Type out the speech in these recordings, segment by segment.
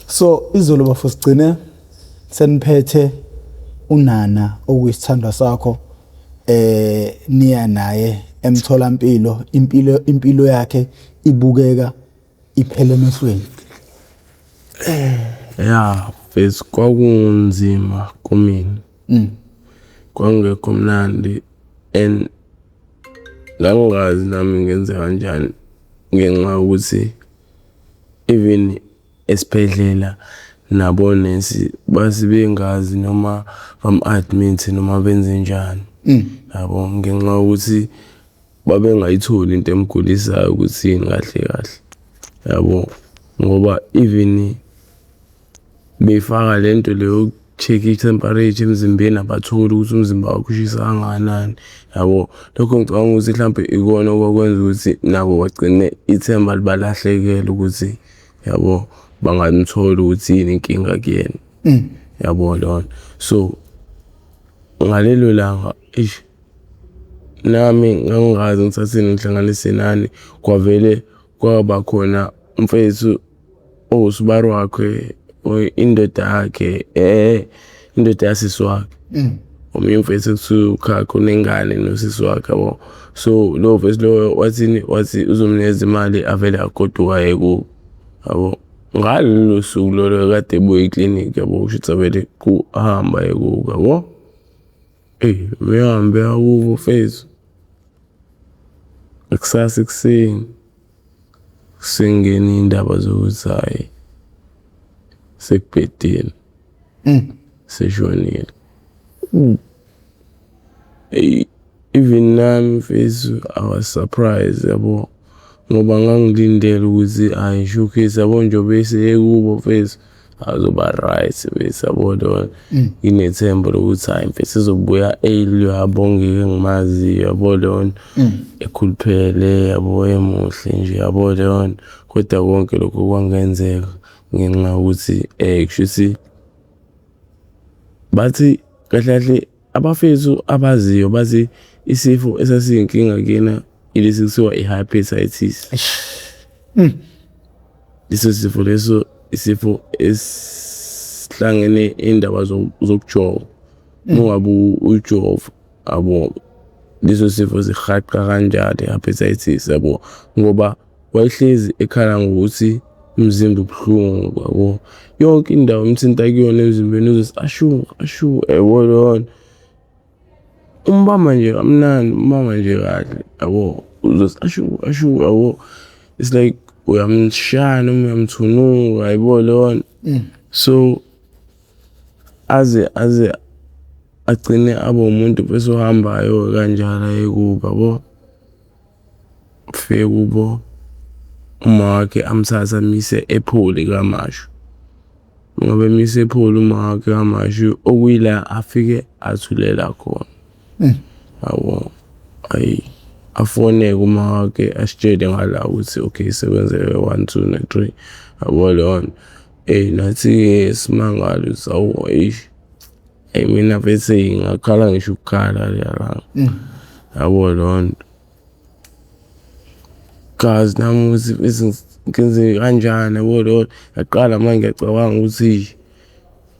So izolo bafo sigcine seniphethe unana okuyisithandwa sakho niya naye emtholampilo, impilo yakhe ibukeka iphele emehlweni. Ya, mfethu, kwakunzima kumina. Kwakungekho mnandi and ngangingazi nami ngenze kanjani ngenxa yokuthi even esibhedlela nabonesi base bengazi noma bamu-admit noma benze njani. Yabo, ngenxa yokuthi babengayitholi into emgulisayo ukuthi yini kahle kahle. Yabo, ngoba even befaka lento le yoku-check-a i-temperature emzimbeni abatholi ukuthi umzimba wakho ushisa kangakanani. Yabo, lokho ngicabanga ukuthi hlampe ikona okwakwenza ukuthi nabo bagcine ithemba libalahlekela ukuthi yabo bangamthola ukuthi yini inkinga kuyena. Yabo lona. So ngalelo langa eish nami ngangingazi ngithatheni ngihlanganise nani, kwavele kwaba khona umfethu owusibari wakhe indoda yakhe indoda yasisi wakhe. Omunye umfethu ekuthiwa ukhakha unengane nosisi wakhe yabo. So lowo mfethu loyo wathini, wathi uzomnikeza imali avele agoduke aye kubo yabo. Ngalolo suku lolo kade ebuya eklinikhi yabo, kushuthi avele ahambe aye kubo yabo. Eyi uyahambe uya kubo mfethu, kusasa ekuseni sengena iy'ndaba zokuthi hhayi sekubhedile, seshonile. Eyi even nami mfethu I was surprised yabo, ngoba ngangilindele ukuthi hhayi showcase yabo njengoba eseye kubo mfethu azoba right mfethu yabo lona. Nginethemba lokuthi hhayi mfethu ezobuya early yabo ngike ngimaziyo yabo lona, ekhuluphele yabo emuhle nje yabo lona. Kodwa konke lokho kwangenzeka ngenxa yokuthi kushuthi bathi kahle kahle abafethu abaziyo bathi isifo esasiyinkinga kuyena ilesi kuthiwa i-hepatitis. Leso sifo leso isifo esihlangene indaba zokujova. Uma ngabe ujova yabo, leso sifo sihaqa kanjalo i-hepatitis yabo, ngoba wayehlezi ekhala ngokuthi umzimba ubuhlungu yabo. Yonke indawo emthinta kuyona emzimbeni uzothi ashu ashu yabo leyo nto. Umbamba nje kamnandi, umbamba nje kahle yabo, uzothi ashu ashu yabo. It's like uyamshaya noma uyamthunuka yabo leyo nto. So aze agcine abe umuntu bese ohambayo kanjalo aye kubo yabo. Ufike kubo uma wakhe amthathe amyise ePholi KwaMashu. Ngoba emyise ePholi uma wakhe KwaMashu okuyila afike athulela khona. Yabo, hhayi afone-ke uma wakhe asitshele ngala ukuthi okay sekwenzeke one, two, no-three yabo leyo nto. Eyi nathi-ke simangale ukuthi hawu eish, eyi mina mfethu eyi ngakhala ngisho ukukhala leliya langa. Yabo leyo nto. Ngazi nami ukuthi mfethu ngenze kanjani yabo leyo nto. Ngaqala manje ngiyacabanga ukuthi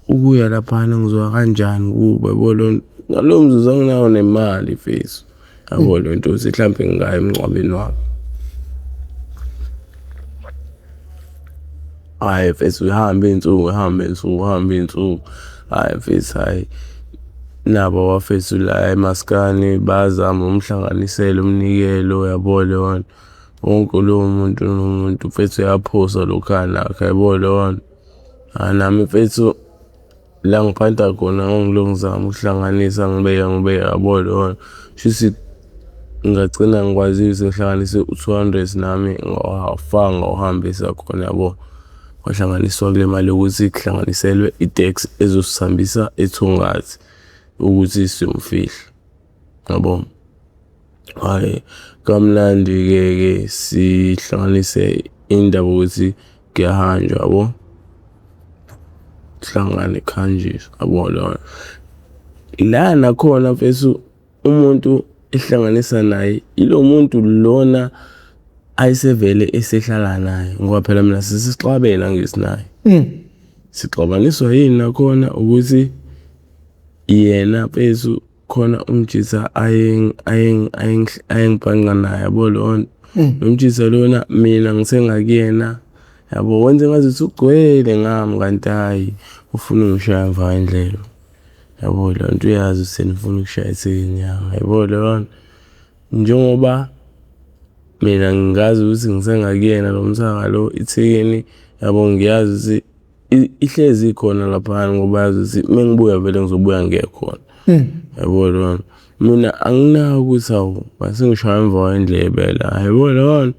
ukuya laphana ngizoya kanjani kubo yabo leyo nto. Ngalowo mzuzu anginayo nemali mfethu yabo leyo nto ukuthi hlampe ngingaya emngcwabeni wabo. Hhayi mfethu zihambe iy'nsuku zihambe iy'nsuku zihambe iy'nsuku, hhayi mfethu hhayi. Nabo abafethu la emaskani bayazama ukumhlanganisela umnikelo yabo leyo nto. Wonke lowo muntu nomuntu mfethu uyaphosa lokhu anakho yabo leyo nto. Hhayi nami mfethu la ngiphanda khona ngangilokhu ngizama ukuhlanganisa ngibeka ngibeka yabo leyo nto. Shuthi ngagcina ngikwazile ukuthi ngihlanganise u-200 nami ngawafaka ngawuhambisa khona yabo. Kwahlanganiswa kule mali yokuthi kuhlanganiselwe iteksi ezosihambisa eThongathi ukuthi siyomfihla yabo. Hhayi kamnandi-ke ke sihlanganise indaba yokuthi kuyahanjwa yabo. Kuhlangane kuhanjiswe yabo leyo. La nakhona mfethu umuntu ehlanganisa naye ilo muntu lona ayisevele esehlala naye ngoba phela mina sesixabene angithi naye. Sixabaniswa yini nakhona ukuthi yena mfethu khona umjitha ayengibhanqa naye yabo leyo nto. Lo mjitha lona mina ngisengakuyena yabo wenze ngazuthi ugcwele ngami kanti hhayi ufuna ungishaya emva kwendlela. Yabo leyo nto uyazi ukuthi yena ufuna ukushaya ethekeni yami yabo leyo nto. Njengoba mina ngingazi ukuthi ngisengakuyena lo mthaka lo ithekeni yabo ngiyazi ukuthi ihlezi ikhona laphayana ngoba yazi ukuthi uma ngibuya vele ngizobuya ngiye khona. Yabo leyo nto. Mina anginako ukuthi hawu ngase ngishaya emva kwendlebe la yabo leyo nto.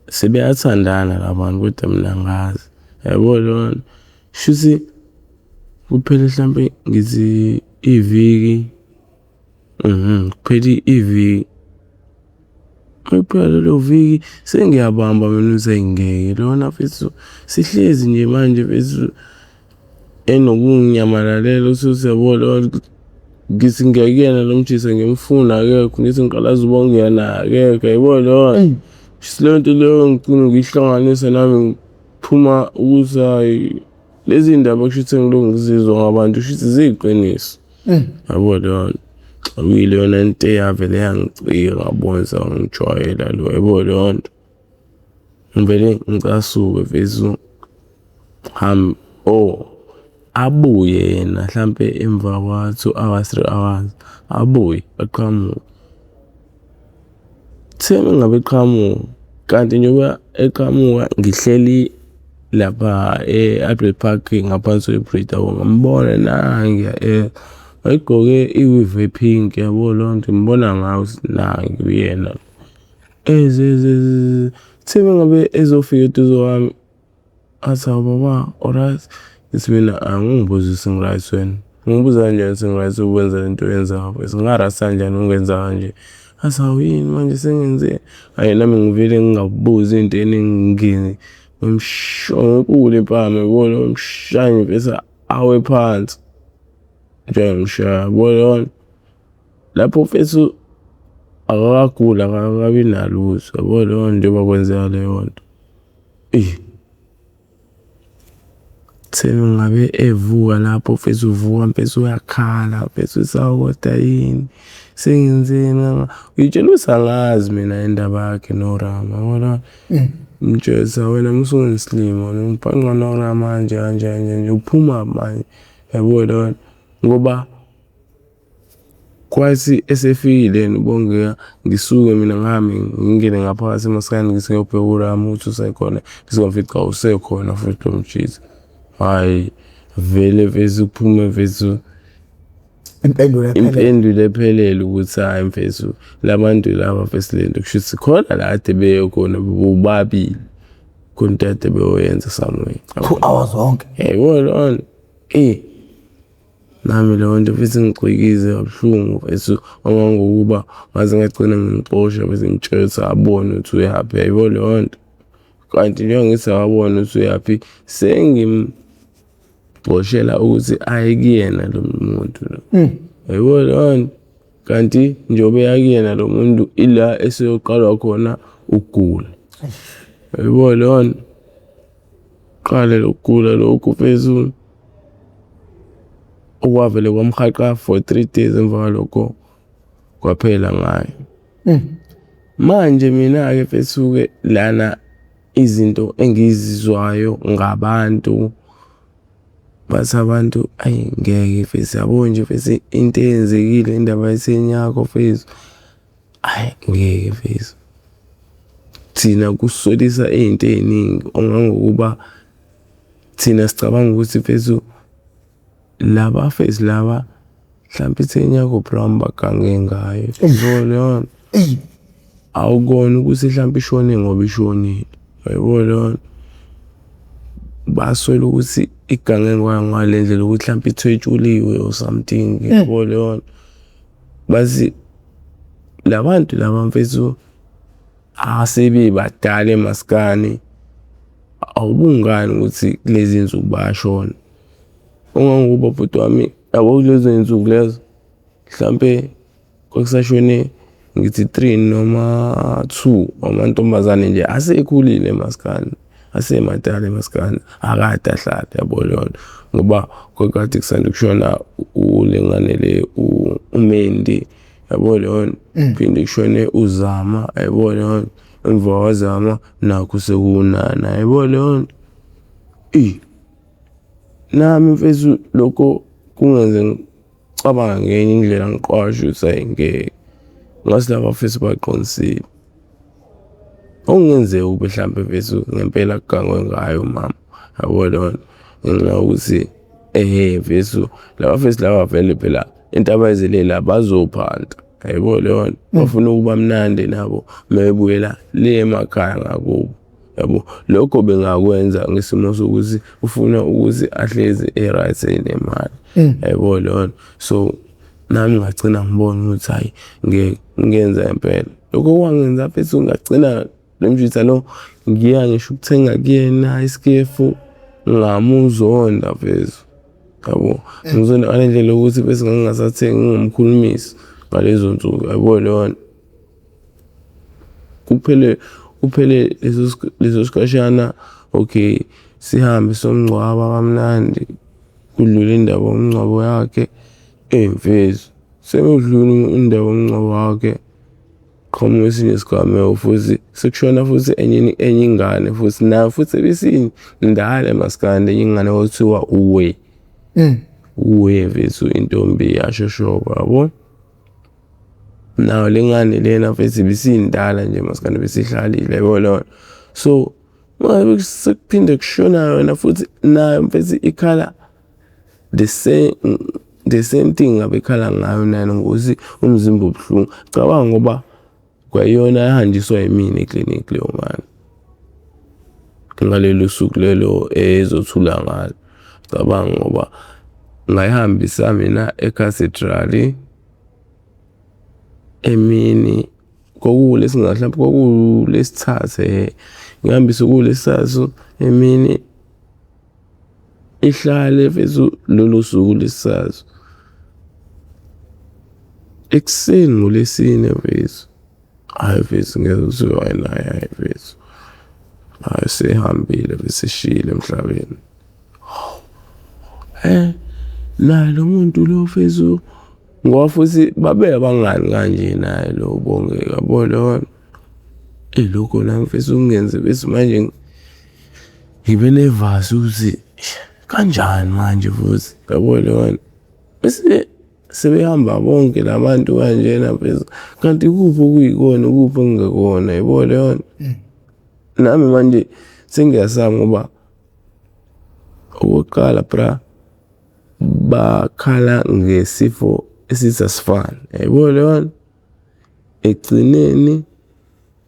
Sebeyathandana la bantu kodwa mina angazi yabo leyo nto. Shuthi kuphele hlampe ngithi iviki kuphele iviki. Makuphela lelo viki sengiyabamba mina ukuthi hhayi ngeke lona mfethu sihlezi nje manje mfethu enokunginyamalalela usuthi yabo leyo nto. Ngithi ngiya kuyena lo mjitha ngimfuna akekho, ngithi ngiqalaza ubonge naye akekho yayibona leyo nto. Shuthi leyo nto leyo ngigcine ngiyihlanganisa nami ngiphuma ukuthi hhayi lezi ndaba kushuthi engilokhu ngizizwa ngabantu shuthi ziyiqiniso. Yabo leyo nto. Okuyileyona nto eyavele yangicika ngabona ukuthi awungijwayela lo yabo leyo nto. Ngivele ngicasuke mfethu hambe oh abuye yena hlampe emva kwa-2 hours 3 hours abuye aqhamuke. Kuthe mengabe eqhamuka kanti njengoba eqhamuka ngihleli lapha e-Albert Park ngaphansi kwe-bridge yabo ngambona nangiya wayegqoke i-weave e-pink yabo leyo nto ngimbona ngayo ukuthi nangu uyena lo. Eze eze eze kuthe mengabe ezofika eduze kwami athi, hawu baba u-right? Ngithi mina angingibuzi ukuthi ngi-right wena, ungibuza kanjani ukuthi ngi-right ukwenza le nto oyenzayo mfethu, nginga-right kanjani ungenza kanje? Athi, hawu yini manje sengenzeni? Hhayi nami ngivele ngingabuzi into eningi ngimshaya impama yabo lo ngimshaya mfethu awe phansi. Njengoba ngimshaya yabo leyo nto. Lapho mfethu akakaguli akakabi nalutho yabo leyo nto njengoba kwenzeka leyo nto. Eyi kuthe ngabe evuka lapho mfethu uvuka mfethu uyakhala mfethu uthi hawu kodwa yini sengenzeni ngitshela ukuthi angazi mina indaba yakhe noRama yabona. Ngimtshela ukuthi wena musungisilima wena ungibhanqa noRama kanje kanje kanje nje uphuma manje yabo leyo nto ngoba kwathi esefikile yena uBongeka ngisuke mina ngihambe ngingene ngaphakathi emaskandi ngithi ngiyobheka uRama ukuthi usekhona ngizomfica usekhona futhi lo mjitha. Hhayi vele mfethu kuphume mfethu Impendulo ephelele. Impendulo ephelele ukuthi hhayi mfethu la bantu laba mfethu le nto kushuthi khona la kade beye khona bobabili khona into kade beyoyenza somewhere. 2 hours wonke. Yayibona leyo nto, eyi nami leyo nto futhi ingicikize kabuhlungu mfethu kangangokuba ngaze ngagcina ngimxosha bese ngimtshela ukuthi abone ukuthi uyaphi yayibona leyo nto. Kanti njengoba ngithi akabone ukuthi uyaphi sengimxoshela ukuthi aye kuyena lo muntu lo. Yayibona leyo nto. Kanti njengoba eya kuyena lo muntu ila eseyoqalwa khona ukugula. Yayibona leyo nto. Qale lokugula lokhu mfethu okwavele kwamhaqa for 3 days emva kwalokho kwaphela ngaye. Manje mina-ke mfethu-ke lana izinto engizizwayo ngabantu bathi abantu ayi ngeke mfethu yabo nje mfethu into eyenzekile indaba yetheni yakho mfethu ayi ngeke mfethu. Thina kusolisa iy'nto ey'ningi ongangokuba thina sicabanga ukuthi mfethu laba fethu laba mhlampe itheni yakho brown bagange ngayo yabo leyo nto. Awukona ukuthi mhlampe ishone ngoba ishonile yabo leyo nto. Basola ukuthi igange ngayo ngale ndlela ukuthi mhlampe ithwetshuliwe or something yabo leyo nto. Bathi la bantu laba mfethu asebebadala emaskani awubungani ukuthi kulezi zinsuku bayashona. Ungangokuba bhuti wami yabo kulezo zinsuku lezo mhlampe kwakusashone ngithi 3 noma 2 amantombazane nje asekhulile emaskani. Asemadala masikandi akade ahlala yabo leyo nto ngoba kwakade kusanda kushona ulengane le uMendi yabo leyo nto, phinde kushone uZama yabo leyo nto, emva kwaZama nakhu sekuwuNana yabo leyo nto. Eyi, nami mfethu lokho kungenze ngicabanga ngenye indlela ngiqwashe ukuthi hhayi ngeke, ngathi laba bafethu baqinisile. Okungenzeka ukube hlampe mfethu ngempela kugangwe ngaye umama yabo leyo nto ngenxa yokuthi ehhe mfethu laba bafethu laba vele phela into abayizele la bazophanta yabo leyo nto, bafuna ukuba mnandi nabo mebebuyela le emakhaya ngakubo yabo. Lokho bengakwenza ngesimo sokuthi ufuna ukuthi ahlezi e-right enemali yabo leyo nto. So nami ngagcina ngibona ukuthi hhayi ngeke ngiyenza impela. Lokho kwangenza mfethu ngagcina lo mjitha lo ngiya ngisho ukuthenga kuyena isikefu ngamuzonda mfethu yabo. Ngizonda ngale ndlela yokuthi bese ngingasathengi ngingamkhulumisi ngalezo nsuku yabo leyo nto. Kuphele kuphele leso leso sikhashana okay sihambe siyomngcwaba kamnandi kudlule indaba yomngcwabo yakhe. Eyi mfethu sekudlula indaba yomngcwabo wakhe qhamuka esinye isigameko futhi sekushona futhi enye enye ingane futhi nayo futhi ebisindala masikandi enye ingane kwakuthiwa uwe. Uwe mfethu intombi yashoshoba yabo. Nayo le ngane lena mfethu ibisindala nje masikandi besihlalile yabo leyo nto. So mangabe sekuphinde kushona yona futhi nayo mfethu ikhala the same the same thing abekhala ngayo nani ngokuthi umzimba ubuhlungu. Cabanga ngoba kwayiyona yahanjiswa yimina eklinikhi leyo ngane ngalelo suku lelo ezothula ngalo. Cabanga ngoba ngayihambisa mina e-Cathedral emini kwakuwulesi mhlampe kwakuwulesithathu ngihambise kuwulesithathu emini ihlale mfethu lolo suku lesithathu. Ekuseni ngoLwesine mfethu, hhayi mfethu ngezwa kuthiwa hhayi naye hhayi mfethu, hhayi sehambile mfethu seshiyile emhlabeni. Hawu, naye lo muntu lo mfethu ngoba futhi babe abangani kanje naye lo Bongeka yabo leyo nto. Eyi lokho nami mfethu kungenze bese manje ngibe nevasi ukuthi kanjani manje futhi yabo leyo nto. Bese sebehamba bonke la bantu kanjena mfethu kanti ikuphi okuyikona ikuphi okungekona yabo leyo nto. Nami manje sengiyasaba ngoba okokuqala bra bakhala ngesifo esithi asifani yayibona leyo nto. Ekugcineni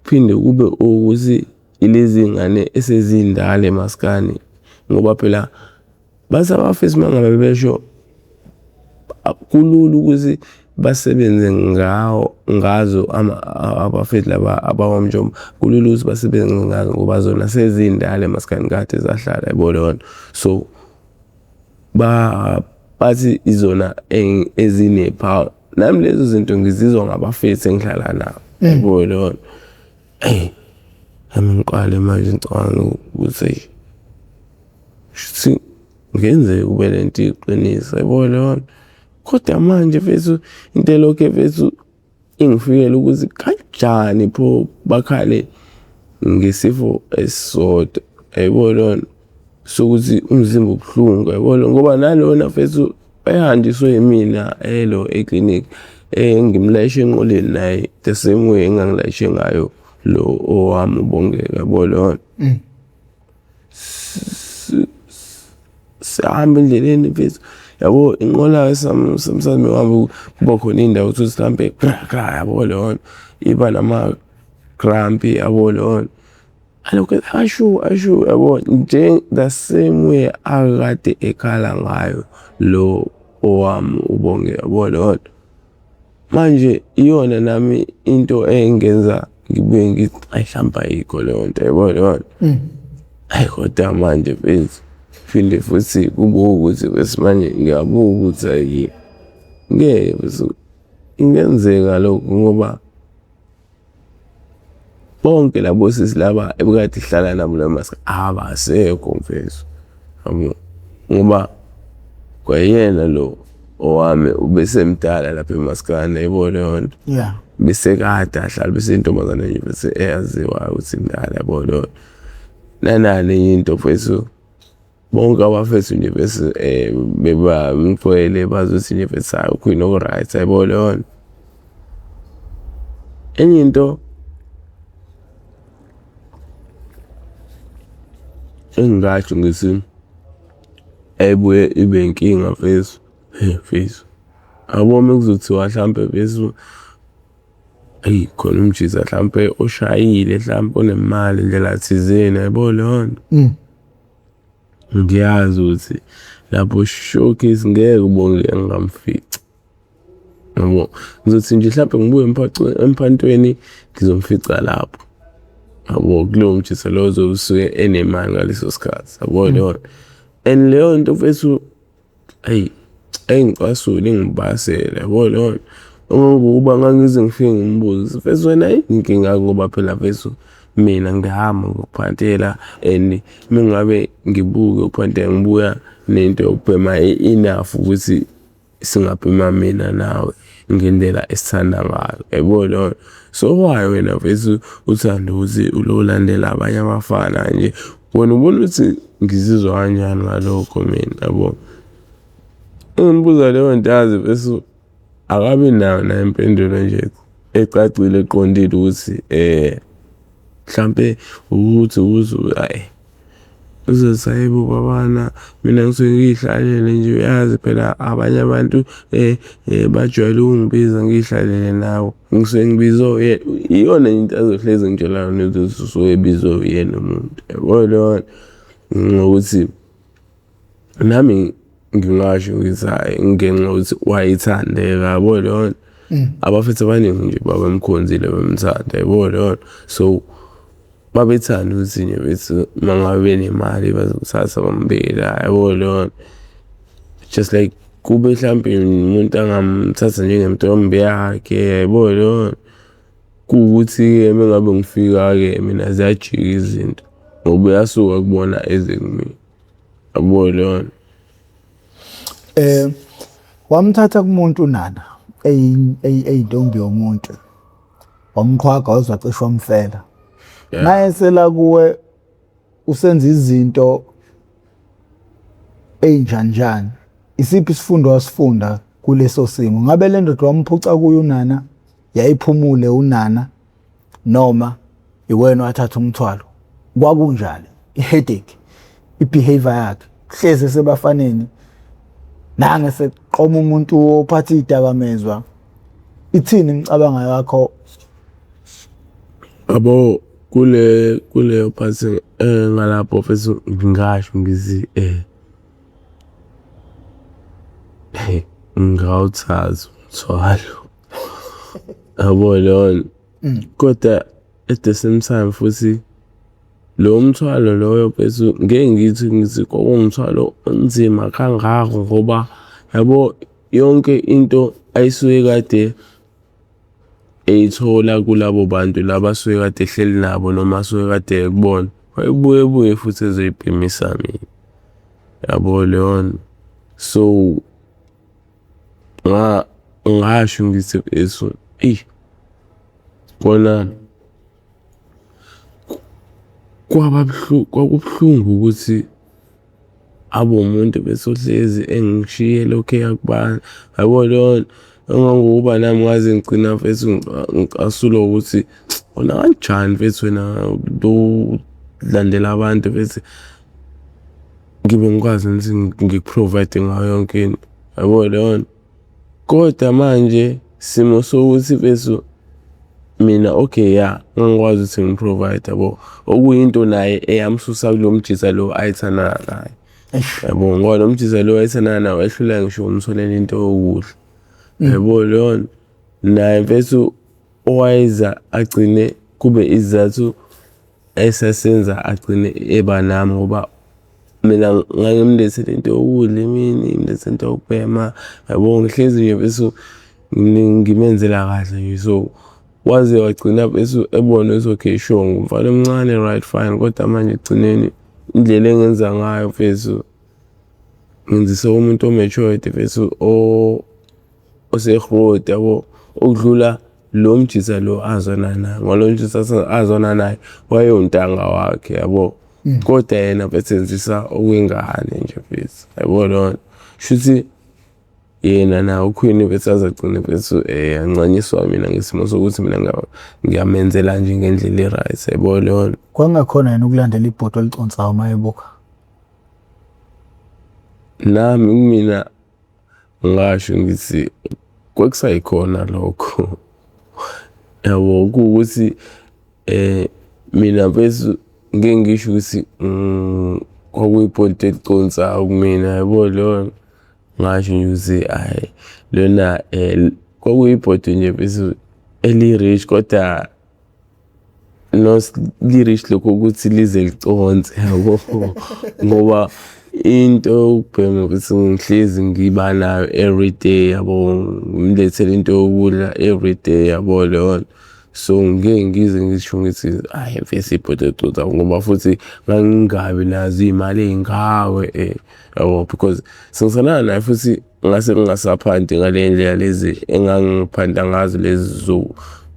kuphinde kube ukuthi ilezi ngane esezindala emaskani ngoba phela bathi abafisi uma ngabe besho kulula ukuthi basebenze ngawo ngazo abafethu laba abakwaMjomba kulula ukuthi basebenze ngazo ngoba zona sezindala emaskani kade zahlala yabo leyo nto. So bathi izona ezine-power. Nami lezo zinto ngizizwa ngabafethu engihlala nabo yabo leyo nto. Eyi, nami ngiqale manje ngicabanga ukuthi shuthi kungenzeka kube le nto iyiqiniso yabo leyo nto. Kodwa manje mfethu into elokhu mfethu ingifikela ukuthi kanjani pho bakhale ngesifo esisodwa yayibona leyo nto sokuthi umzimba ubuhlungu yayibona ngoba nalona mfethu ehanjiswe yimina elo eklinikhi ngimlayishe enqoleni naye the same way engangilayishe ngayo lo owami uBongeka yabo leyo nto. Sihamba endleleni mfethu yabo inqola sometimes mewuhamba kuba khona iy'ndawo uthole ukuthi hlampe kra kra yabo leyo nto iba nama-grumpy yabo leyo nto. Alokhu asho asho yabo nje the same way akade ekhala ngayo lo owami uBongeka yabo leyo nto. Manje iyona nami into engenza ngibuye ngithi ayi hlampe ayikho leyo nto yabo leyo nto. Hhayi kodwa manje mfethu phinde futhi kube ukuthi bese manje ngiyabuka ukuthi hhayi ngeke mfethu kungenzeka lokhu ngoba Bonke labo sisi laba ebekade ihlala nabo la mask abasekho mfethu, yabo, ngoba kwayena lo owami ubesemdala lapha emaskandi, yayibona leyo nto. Besekade ahlala bese intombazane nje bese eyaziwayo ukuthi indala, yabo leyo nto. Nanani enye into mfethu, bonke abafethu nje bese bebamgcwele bazi ukuthi nje mfethu hhayi uQueen u-right, yayibona leyo nto. Enye into engingasho ngithi ebuye ibe inkinga mfethu, hhe mfethu, yabo uma kuzothiwa hlampe mfethu eyi khona umjita hlampe oshayile hlampe onemali ndlela thizeni, yayibona leyo nto. Ngiyazi ukuthi lapho showcase ngeke ubonge ngingamfici. Yabo, ngizothi nje hlampe ngibuye emphantweni ngizomfica lapho. Yabo, kulowo mjita lowo ozobe usuke enemali ngaleso sikhathi, yabo leyo nto. And leyo nto mfethu eyi ayingicasule ingibasele, yabo leyo nto. Ngokuba ngangize ngifike ngimbuze mfethu wena yini inkinga yakho ngoba phela mfethu mina ngihamba ngokuphantela and uma ngabe ngibuke ukuphantela ngibuya nento yokubhema e-enough ukuthi singabhema mina nawe ngendlela esithanda ngayo, yabo leyo nto. So why wena mfethu uthanda ukuthi ulolandela abanye abafana nje? Wena ubona ukuthi ngizizwa kanjani ngalokho mina, yabo? Engibuza leyo nto yazi mfethu akabi nayo nayo impendulo nje ecacile eqondile ukuthi mhlampe ukuthi ukuthi hhayi. Uzothi hhayi bo babana mina ngisuke ngiy'hlalele nje uyazi phela abanye abantu bajwayele ukungibiza ngiy'hlalele nabo. Ngisuke ngibizwe uyena, iyona into azohlezi engitshela yona ukuthi usuke ebizwe uyena umuntu, yabo leyo nto. Ngokuthi nami ngingasho ngithi hhayi ngenxa yokuthi wayethandeka, yabo leyo nto. Abafethu abaningi nje babemkhonzile bemthanda, yabo leyo nto. So babethanda ukuthi nje bethi uma ngabe benemali bazomthatha bambeke la, yabo leyo nto. Just like kube hlampe umuntu angamthatha njengentombi yakhe, yabo leyo nto. Kuwukuthi-ke uma ngabe ngifika-ke mina ziyajika izinto ngoba uyasuka kubona eze kumina, yabo leyo nto. Wamthatha kumuntu uNana eyintombi yomuntu. Wamqhwaga waze wacishe wamfela. Naye sela kuwe usenza izinto ey'njanjani. Isiphi isifundo wasifunda kuleso simo? Ngabe le ndoda wamphuca kuyo uNana yayiphumule uNana noma iwena wathatha umthwalo? Kwakunjani? I-headache, i-behavior yakhe hlezi esebafaneni nange seqoma umuntu ophatha iy'dakamizwa. Ithini imicabango yakho? Yabo kule kuleyo part ngalapho mfethu ngingasho ngithi ngawuthatha umthwalo. Yabo leyo nto. Kodwa at the same time futhi lowo mthwalo loyo mfethu ngeke ngithi ngithi kwakuwumthwalo onzima kangako ngoba yabo yonke into ayisuke kade eyithola kulabo bantu laba asuke kade ehleli nabo noma asuke kade ekubona, wayebuye buye futhi ezoyibhemisa mina, yabo leyo nto. So ngasho ngithi mfethu eyi kona kwaba buhlungu, kwakubuhlungu ukuthi abe umuntu bese uhlezi engishiye elokhu eya kubani, yabo leyo nto. Kangangokuba nami ngaze ngigcina mfethu ngicasulwa ukuthi wena kanjani mfethu wena ulandela abantu mfethu ngibe ngikwazi ukuthi ngiku-provide ngayo yonke into, yabo leyo nto. Kodwa manje simo sokuthi mfethu mina okay ya ngangikwazi ukuthi ngi-provide yabo, okuyinto naye eyamsusa kulo mjita lo ayethandana naye. Yabo ngoba lo mjita lo ayethandana naye wayehluleka ngisho ukumtholela into yokudla. Yabo leyo nto naye mfethu owayeza agcine kube isizathu esasenza agcine eba nami ngoba mina ngangimlethela into yokudla emini, ngimlethela into yokubhema yabo. Ngihlezi nje mfethu ngimenzela kahle nje so. Waze wagcina bese ebona ukuthi okay sure ngumfana omncane, right, fine, kodwa manje ekugcineni indlela engenza ngayo mfethu ngenzisa umuntu o-matured mfethu ose-groot yabo, okudlula lo mjitha lo azwana naye, ngoba lo mjitha azwana naye wayewuntanga wakhe yabo. Kodwa yena mfethu enzisa okwengane nje mfethu, yabo leyo nto. Shuthi yena naye uQueen mfethu azagcina mfethu ancanyiswa mina ngesimo sokuthi mina ngiyamenzela nje ngendlela e-right, yabo leyo nto. Kwakungakhona yini ukulandela ibhodo eliconsayo uma ebuka? Nami kumina ngasho ngithi kwakusayikhona lokho yabo, kuwukuthi mina mfethu ngeke ngisho ukuthi kwakuyibhodo eliconsayo kumina yabo leyo nto. Ngasho nje ukuthi hhayi lona kwakuyibhodo nje mfethu eli-rich kodwa li-rich lokhu ukuthi lize liconse yabo, ngoba into yokubhema mfethu ngihlezi ngiba nayo everyday yabo, ngimlethele into yokudla everyday yabo leyo nto. So ngeke ngize ngisho ngithi hhayi mfethu ibhodo eliconsayo ngoba futhi ngangingabi nazo iy'mali ey'ngako yabo, because sengisanana naye futhi ngase ngingasaphanti ngale ndlela lezi engangiphanta ngazo lezi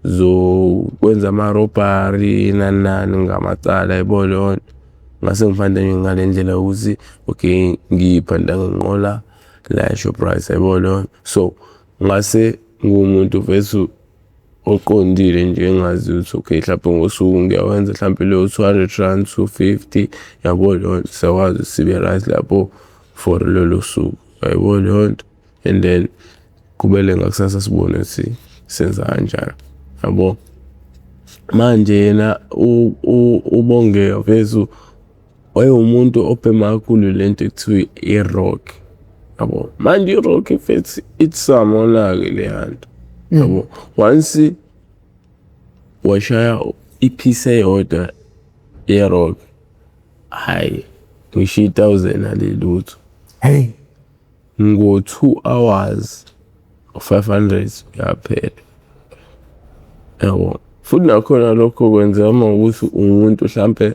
zokwenza ama-robbery nani nani ngamacala yabo leyo nto. Ngase ngiphanta nje ngale ndlela yokuthi okay ngiphanta ngenqola la e-Shoprite yabo leyo nto. So ngase ngiwumuntu mfethu oqondile nje engazi ukuthi okay hlampe ngosuku ngiyawenza hlampe leyo R200, 250 yabo leyo nto. Siyakwazi ukuthi sibe right lapho for lolo suku yayibona leyo nto, and then qhubele ngakusasa sibone ukuthi senza kanjani yabo. Manje yena uBongeka mfethu wayewumuntu obhema kakhulu lento ekuthiwa i-rock yabo. Manje i-rock mfethu itsamona-ke leya nto yabo, once washaya i-piece eyodwa ye-rock, hhayi ngisho i-thousand alilutho. Hey. Ngo-2 hours 500 uyaphela yabo. Futhi nakhona lokho kwenzeka uma ukuthi umuntu hlampe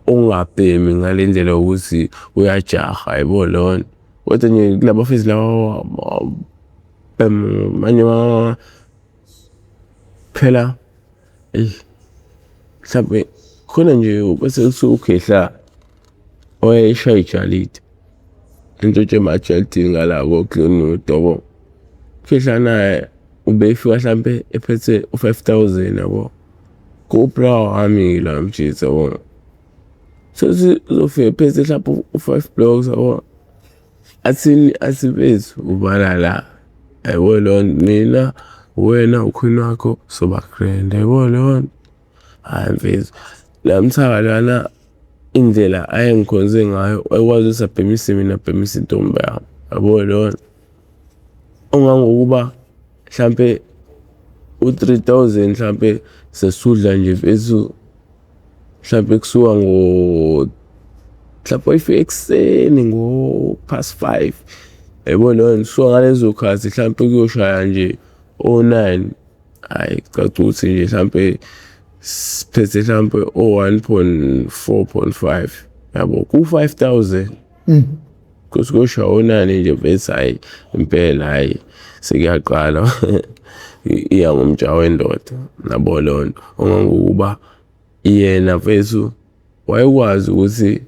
ongabhemi ngale ndlela yokuthi uyajaha yabo leyo nto, kodwa nje kulaba fezi laba manje phela eyi mhlampe khona nje bese kuthiwa ukhehla owayeshaya ijalidi entshontshe emajalidini ngala ko-Glenwood yabo. Ukhehla naye ubefika hlampe ephethe u-5,000 yabo, kubra wami la mjitha yabo. Sethi uzofika ephethe hlampe u-five blocks yabo, athini athi mfethu ubala la yabo leyo nto, mina wena ukhwini wakho soba grand yabo leyo nto. Hhayi mfethu la mthaka lana indlela ayengikhonze ngayo wayekwazi ukuthi abhemise mina abhemise intombi yami yabo leyo nto. Ongangokuba hlampe u-3,000 hlampe sesudla nje mfethu hlampe kusuka ngo mhlampe wayefika ekuseni ngo-past five yabo leyo nto, kusuka ngalezo khathi hlampe kuyoshaya nje o-9, hhayi kucaca ukuthi nje hlampe siphethe hlampe o-1.4.5 yabo ku-5,000. Kuthi kuyoshaya o-9 nje mfethu, hhayi impela hhayi sekuyaqala iya ngomjaho wendoda yabo leyo nto. Ongangokuba yena mfethu wayekwazi ukuthi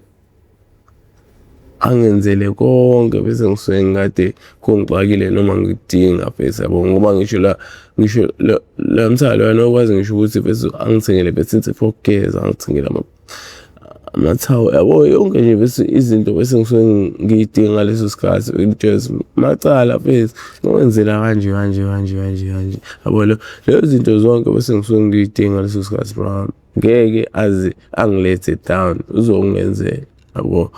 angenzele konke bese ngisuke ngikade kungixakile noma ngikudinga mfethu yabo, ngoba ngisho la ngisho la mthaka loyana wayekwazi ngisho ukuthi mfethu angithengele mfethu insipho yokugeza, angithengele amathawula yabo, yonke nje bese izinto bese ngisuke ngiy'dinga ngaleso sikhathi. Ngimtshele macala mfethu ngowenzela kanje kanje kanje kanje kanje yabo, leyo zinto zonke bese ngisuke ngiy'dinga ngaleso sikhathi bro. Ngeke aze angilethe down, uzongenzela yabo.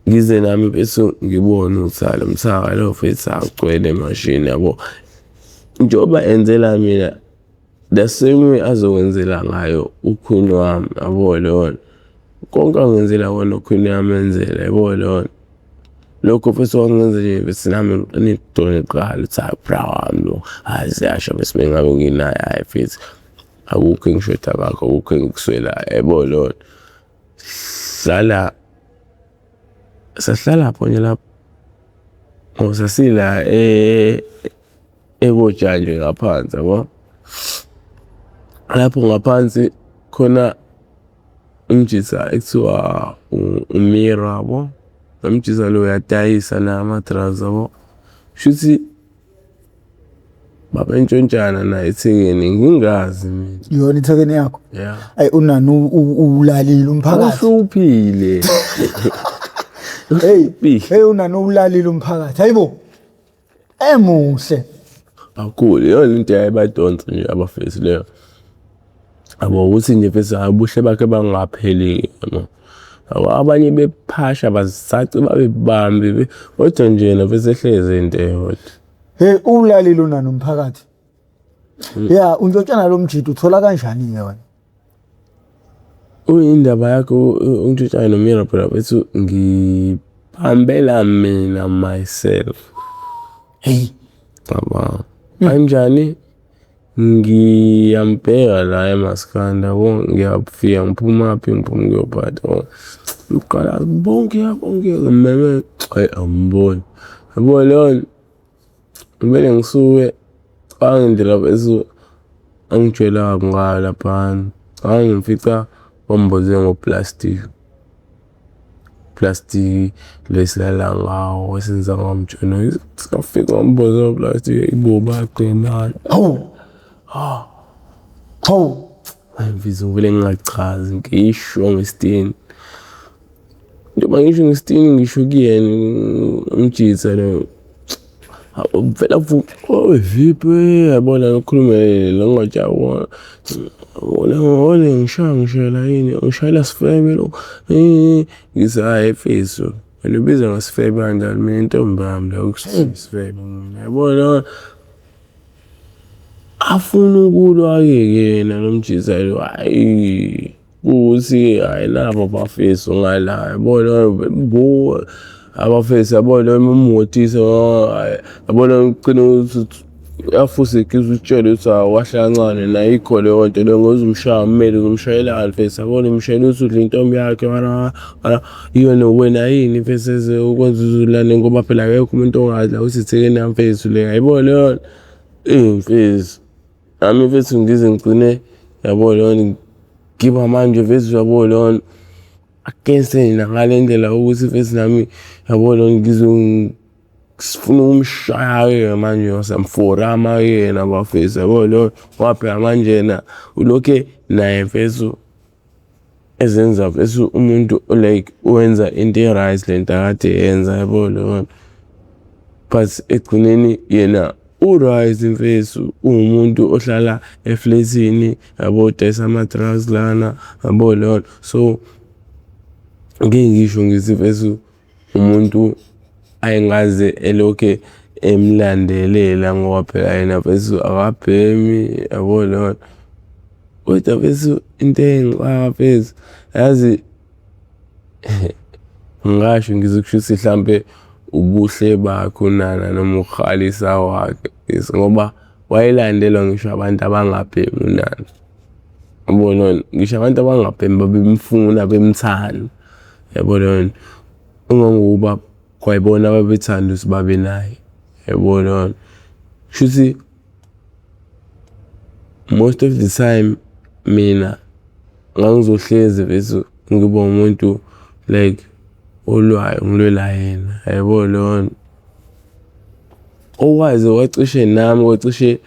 Ngize nami bese ngibone ukuthi hhayi lo mthaka lo mfethu awugcwele emashini yabo. Njengoba enzela mina the same way azokwenzela ngayo ukhwini wami yabo leyo nto. Konke angenzela kona ukhwini uyamenzela yabo leyo nto. Lokho futhi kwangenza nje bese nami ngiqine idolo ngiqala ukuthi hhayi bra wami lo, hhayi ziyasho bese mengabe nginaye hhayi mfethu akukho engishoda ngakho, akukho engikuswelayo yabo leyo nto. Hlala, sahlala khona lapho ngoba sasila ekojanje ngaphansi yabo. Lapho ngaphansi khona umjitha ekuthiwa uMira yabo, lo mjitha lo uyadayisa naye ama-drugs yabo. Shuthi babentshontshana naye ethekeni ngingazi mina. Iyona ithekeni yakho? Yeah. Ayi unani uwulalile umphakathi. Uhluphile. Hey, hey unani uwulalile umphakathi. Hayibo. Emuhle. Kakhulu iyona into eyayibadonsa nje abafesi leyo. Yabo ukuthi nje mfethu hhayi ubuhle bakhe bangapheli yabo. Yabo abanye bephasha bazace babebambe kodwa nje yena mfethu ehlezi into eyodwa. Hey uwulalile unani umphakathi. Ya untshontshana lo mjidi uthola kanjani ke wena? Uyindaba yakho untshontshayo noMira phela mfethu ngibambela mina myself. Hey. Cabanga. Kanjani? Ngiyambheka la emaskandi yabo, ngiyafika ngiphumaphi ngiphuma ngiyophatha yabo. Ngiqala bonke bonke ngimeme, hhayi angiboni. Yabo leyo nto kumele ngisuke cabanga indlela mfethu angijwayele ngayo laphayana. Cabanga ngimfica bamboze ngoplastiki. Plastiki lo esilala ngawo esenza ngawo umjovo. Safika bamboze ngoplastiki hayibo bagcinana. Hawu. Hawu. Hayi mfethu ngivele ngingachazi ngisho ngesitini. Njengoba ngisho ngesitini ngisho kuyena umjitha lo. Vele avuke, oh Viphi yabona ngikhulume lo ngajabula. Ole ngishaya ngishayela yini ngishayela sifebe lo. Ngithi hhayi mfethu wena ubiza ngesifebe kanjani mina intombi yami le isifebe mina yabona. Afuna ukulwa-ke yena lo mjitha lo hhayi. Kuwukuthi hhayi nabo abafethu ngala yabona bo abafethu yabona umhotisa yabona ugcine ukuthi uyafusekisa utshele ukuthi hawu kahle kancane naye ayikho leyo nto leyo ngoze umshaya umele uzomshayelani mfethu yabona umshayela ukuthi udla intombi yakhe mara iyona wena yini mfethu eze ukwenza uzulane ngoba phela akekho umuntu ongadla uthi ithekeni yami mfethu le yayibona leyo nto eyi mfethu. Nami mfethu ngize ngigcine yabo leyo nto ngiba manje mfethu yabo leyo nto against yena ngale ndlela ukuthi mfethu nami yabo leyo nto ngize ngifuna ukumshaya-ke manje ngisamforama-ke yena bafethu yabo leyo nto. Ngoba phela manje yena ulokhe naye mfethu ezenza mfethu umuntu like wenza into e-right le nto akade eyenza yabo leyo nto. But ekugcineni yena u-right mfethu uwumuntu ohlala eflethini yabo udayisa ama-drugs lana yabo leyo nto. So ngeke ngisho ngithi mfethu umuntu ayingaze elokhe emlandelela ngoba phela yena mfethu akabhemi yabo leyo nto. Kodwa mfethu into eyayingixaka mfethu yazi ngingasho ngize kusho ukuthi hlampe ubuhle bakhe uNana noma ukuhalisa kwakhe ngoba wayelandelwa ngisho abantu abangabhemi uNana. Yabo leyo nto, ngisho abantu abangabhemi babemfuna bemthanda, yabo leyo nto. Kangangokuba kwayibona ababethanda ukuthi babe naye, yabo leyo nto. Kushuthi most of the time mina ngangizohlezi mfethu ngiba umuntu like olwayo ngilwela yena, yabo leyo nto. Okwaze kwacishe nami kwacishe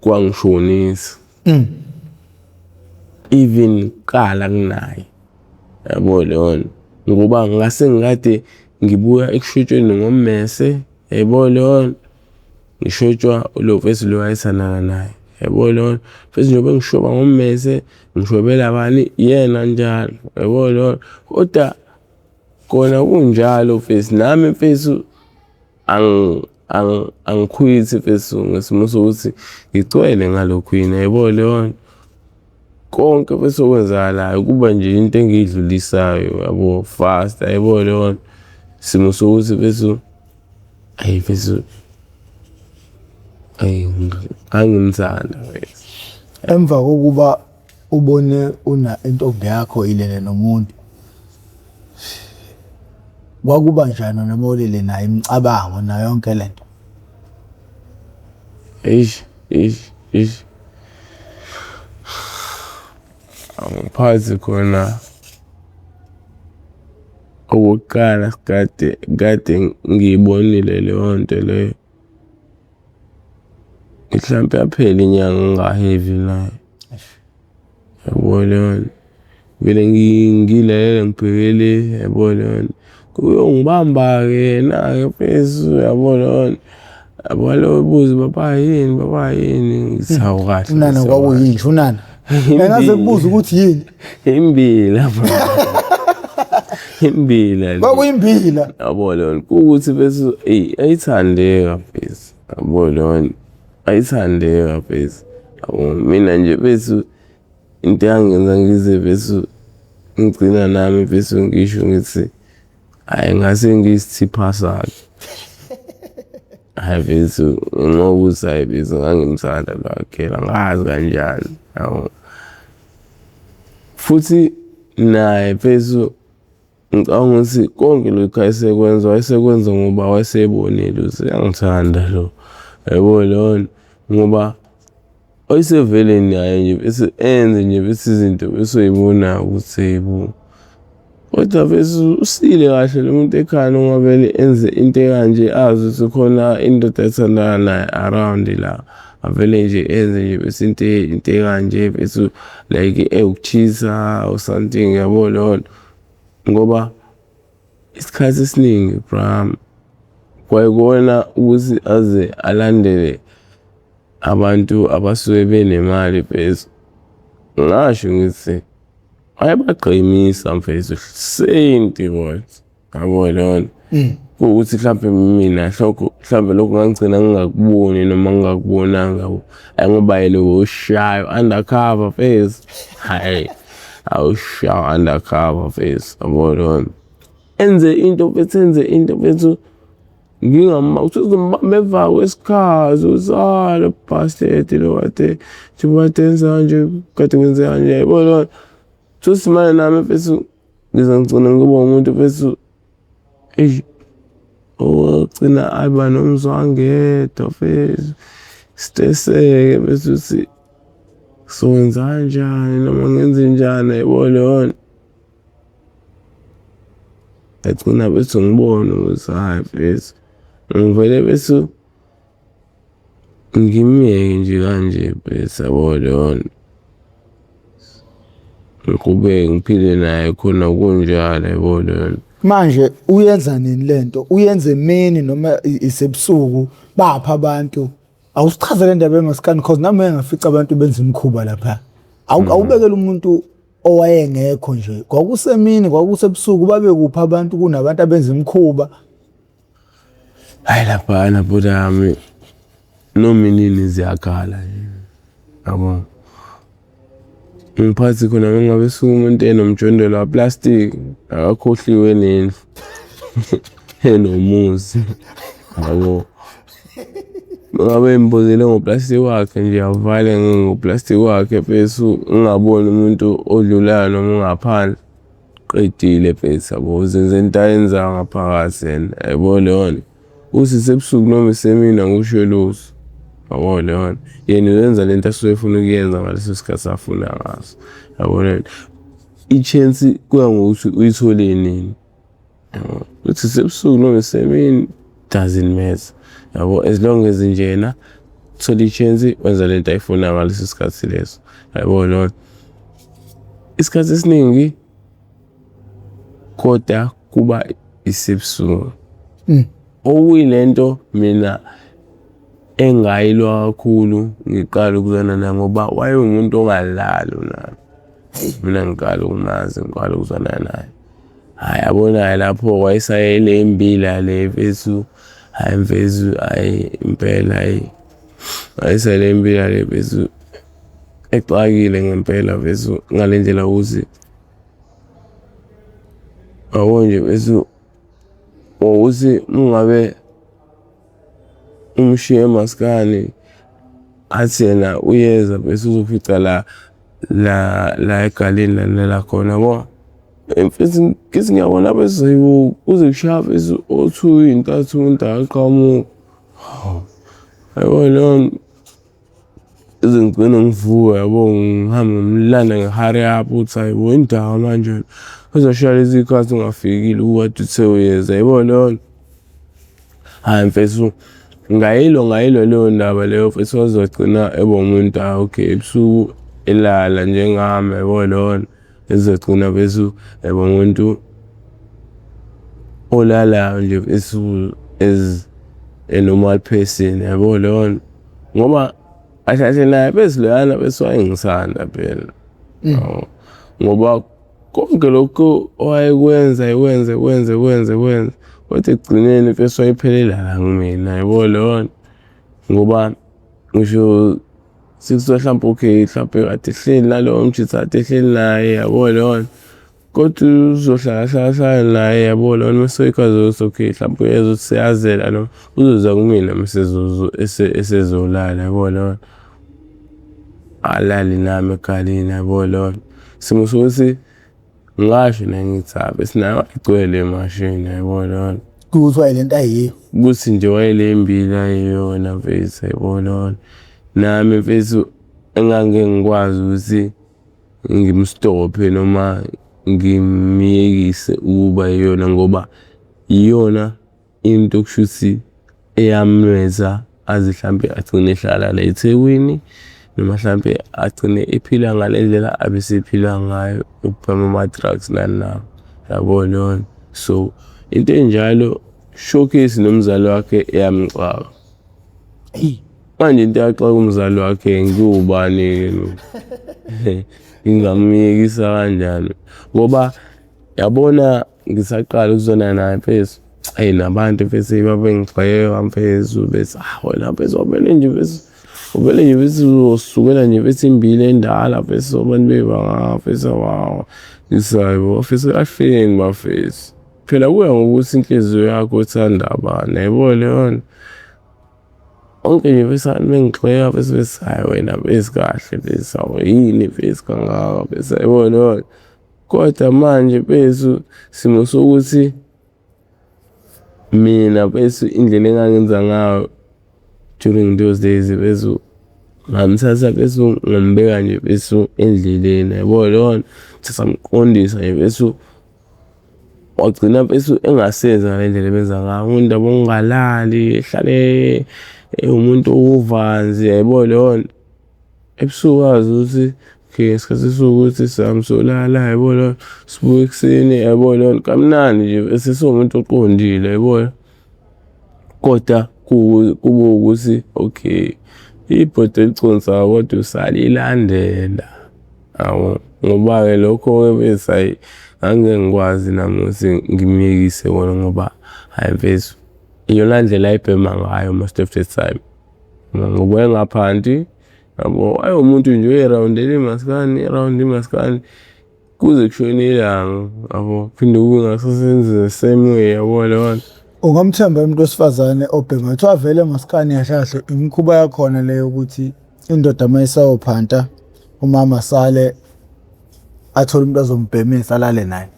kwangishonisa. Even kuqala kunaye, yabo leyo nto. Ngoba ngase ngikade ngibuya ekushotshweni ngommese, yayibona leyo nto. Ngishotshwa lo mfethu lo wayethandana naye, yabo leyo nto. Mfethu njengoba ngishoba ngommese, ngishobela bani? Yena njalo, yabo leyo nto. Kodwa kona kunjalo mfethu, nami mfethu angikhwithi mfethu ngesimo sokuthi ngigcwele ngalokhu yini, yayibona leyo nto. Konke mfethu okwenzakalayo kuba nje into engiyidlulisayo yabo fast, yayibona leyo nto. Simo sokuthi mfethu, ayi mfethu, ayi ngangimthanda mfethu. Emva kokuba ubone una intombi yakho ilele nomuntu, kwakuba njani noma ulele naye imicabango nayo yonke lento? Eish, eish, eish. Angiphathi khona okokuqala kade kade ngiyibonile leyo nto leyo. Mhlampe yaphela inyanga ngingahevi naye. Yabo leyo nto. Vele ngilele ngibheke le, yabo leyo nto. Uyongibamba-ke yena-ke mfethu, yabo leyo nto. Yabo lo buze baba yini, baba yini, ngithi hawu kahle. Unana kwakuyini nje unana? Engaze kubuza ukuthi yini? Imbila bro. Imbila. Kwakuyimbila. Yabo leyo nto. Kuwukuthi mfethu eyi ayithandeka mfethu. Yabo leyo nto. Ayithandeka mfethu. Yabo mina nje mfethu into eyangenza ngize mfethu ngigcina nami mfethu ngisho ngithi hhayi ngase ngiyisithipha sakhe. Hhayi mfethu ngenxa yokuthi hhayi mfethu ngangimthanda lo Akhela angazi kanjani yabo. Futhi naye mfethu ngicabanga ukuthi konke lokhu ayesekwenza wayesekwenza ngoba wayesebonile ukuthi uyangithanda lo, yabo leyo nto ngoba wayesevele naye nje bese enze nje bese izinto bese uyibona ukuthi hheyi bo. Kodwa bese usile kahle lo muntu ekhaya ungavele enze into ekanje azi ukuthi khona indoda ethandana naye around la. Avele nje enze nje bese into into ekanje bese like ewukuchitha or something yabo leyo nto. Ngoba isikhathi esiningi bra kwayikona ukuthi aze alandele abantu abasuke benemali mfethu. Ngingasho ngithi wayebagqemisa mfethu senti kodwa yabo leyo nto. Kuwukuthi mhlampe mina hlokho mhlampe lokho ngangigcina ngingakuboni noma ngingakubonanga yabo. Hhayi ngoba yena uwushaya undercover mfethu, hhayi awushaya undercover mfethu yabo leyo nto. Enze into mfethu, enze into mfethu uthi uzombamba emva kwesikhathi uthi ah lo bastard lo kade njengoba kade enza kanje, kade kwenzeka kanje yabo leyo nto. Tholukuthi manje nami mfethu ngize ngigcine ngiba umuntu mfethu eish ogcina aba nomzwangedwa mfethu, stress-eke mfethu ukuthi sokwenza kanjani noma ngenzenjani yabo leyo nto. Ngagcina bese ngibona ukuthi hhayi mfethu ngivele bese ngimyeke nje kanje mfethu yabo leyo nto. Ngiqhubeke ngiphile naye khona kunjalo yabo leyo nto. Manje uyenza nini lento? Uyenza emini noma isebusuku? Baphi abantu? Awusichazele indaba emaskandi cause nami ngeke ngafica abantu benza imikhuba lapha. Awubekele umuntu owayengekho nje. Kwakusemini, kwakusebusuku, babe kuphi abantu kunabantu abenza imikhuba? Hhayi laphana bhuti wami noma inini ziyakhala nje yabo. Ngiphathi khona mengabe suke umuntu enomjondolo waplastiki akakhohliwe nendlu enomuzi yabo. Ngabe ngimbuzile ngoplastiki wakhe nje avale ngoplastiki wakhe mfethu ngingaboni umuntu odlulayo noma ongaphandle. Qedile mfethu yabo uzenza into ayenzayo ngaphakathi yena yabo leyo nto. Uthi isebusuku noma isemini angisho lutho yabo leyo nto. Yena uyenza lento asuke efuna ukuyenza ngaleso sikhathi afuna ngaso yabo leyo nto. I-chance kuya ngokuthi uyithole nini. Yabo ukuthi isebusuku noma isemini doesn't matter yabo as long as nje yena uthola i-chance wenza lento ayifunayo ngaleso sikhathi leso yabo leyo nto. Isikhathi esiningi kodwa kuba isebusuku. Okuyilento mina engayilwa kakhulu ngiqala ukuzwana naye ngoba wayewumuntu ongalali unana. Mina ngiqala ukumazi ngiqala ukuzwana naye. Hhayi yabona-ke lapho wayesayele imbila le mfethu, hhayi mfethu, hhayi impela hhayi. Wayesayele imbila le mfethu exakile ngempela mfethu ngale ndlela yokuthi yabo nje mfethu. Ukuthi ungabe umshiye maskani athi yena uyeza bese uzofica la la la egaleni la khona yabo. Mfethu ngithi ngiyabona bese kuze kushaya mfethu o-two iy'ntathu umuntu akaqhamuki. Hawu, yabo leyo nto ize ngigcine ngivuka yabo ngihambe ngimlanda nge-hurry up ukuthi hhayi bo indaba manje uzoshaya lezi y'khathi ungafikile ukade uthe uyeza yabo leyo nto. Hhayi mfethu ngayilwa ngayilwa leyo ndaba leyo mfethu waze wagcina eba umuntu hhayi okay ebusuku elala njengami yabo leyo nto. Ezogcina bese eba umuntu olalayo nje ebusuku as a normal person yabo leyo nto. Ngoba kahle kahle naye bese loyana bese wayengithanda phela. Yabo ngoba konke lokhu owayekwenza ekwenza ekwenza ekwenza ekwenza kodwa ekugcineni mfethu wayephelela la kumina yabo leyo nto. Ngoba ngisho sekuthiwa hlampe okay hlampe kade ehleli nalowo mjitha kade ehleli naye yabo leyo nto. Kodwa uzohlala hlala hlala naye yabo leyo nto mase ekwazi ukuthi okay hlampe uyezwa ukuthi seyazela lo uzoza kumina mase esezolala yabo leyo nto. Alale nami egaleni yabo leyo nto. Simo sokuthi ngingasho naye ngithi cha bese naye wayegcwele emashini yabo leyo nto. Kuwukuthi wayelento ayiyo. Ukuthi nje wayelembila ayiyona mfethu yabo leyo nto. Nami mfethu engangeke ngikwazi ukuthi ngimstophe noma ngimyekise ukuba yiyona ngoba iyona into kushuthi eyamenza aze hlampe agcine ehlala la eThekwini noma hlampe agcine ephila ngale ndlela abesephila ngayo ukubhema ama-drugs nani nani yabo leyo nto. So into enjalo showcase nomzali wakhe iyamxaka. Manje into eyaxaka umzali wakhe ngiwubani-ke mina? Ngingamyekisa kanjani? Ngoba yabona ngisaqala ukuzwana naye mfethu, eyi nabantu mfethu babengigxeka mfethu bethi ah wena mfethu wavele nje mfethu, uvele nje mfethu uzosukela nje mfethu imbila endala mfethu abantu bebangaka mfethu awawa. Ngithi hhayi bo bafethu kahleni bafethu. Phela kuya ngokuthi inhliziyo yakho ithanda bani yayibona leyo nto. Konke nje mfethu abantu bengigxeka mfethu bethi hhayi wena mfethu kahle mfethu hawu yini mfethu kangaka mfethu yayibona leyo nto. Kodwa manje mfethu simo sokuthi mina mfethu indlela engangenza ngayo during those days mfethu ngamthatha mfethu ngambeka nje mfethu endleleni yabo leyo nto. Thatha ngamqondisa nje mfethu wagcina mfethu engasenzi ngale ndlela ebenza ngayo. Indaba yokungalali ehlale ewumuntu owuvanzi yayibona leyo nto. Ebusuku wazi ukuthi okay ngesikhathi esiwukuthi sihamba siyolala yabo leyo nto, sibuye ekuseni yabo leyo nto kamnandi nje bese sewumuntu oqondile yabo. Kodwa kube ukuthi okay ibhodo eliconsayo kodwa usalilandela yabo. Ngoba-ke lokho-ke mfethu hhayi angeke ngikwazi nami ukuthi ngimyekise kona ngoba hhayi mfethu iyona ndlela ayibhema ngayo most of the time. Ngoba wayengaphanti yabo, wayewumuntu nje oyirawundela imaskandi, irawunde imaskandi kuze kushone ilanga yabo, phinde kube ngakusasa enze the same way yabo leyo nto. Ungamthemba umuntu wesifazane obhemayo? Kuthiwa vele maskani kahle kahle imikhuba yakhona le yokuthi indoda uma isayophanta umama asale athole umuntu azombhemisa alale naye.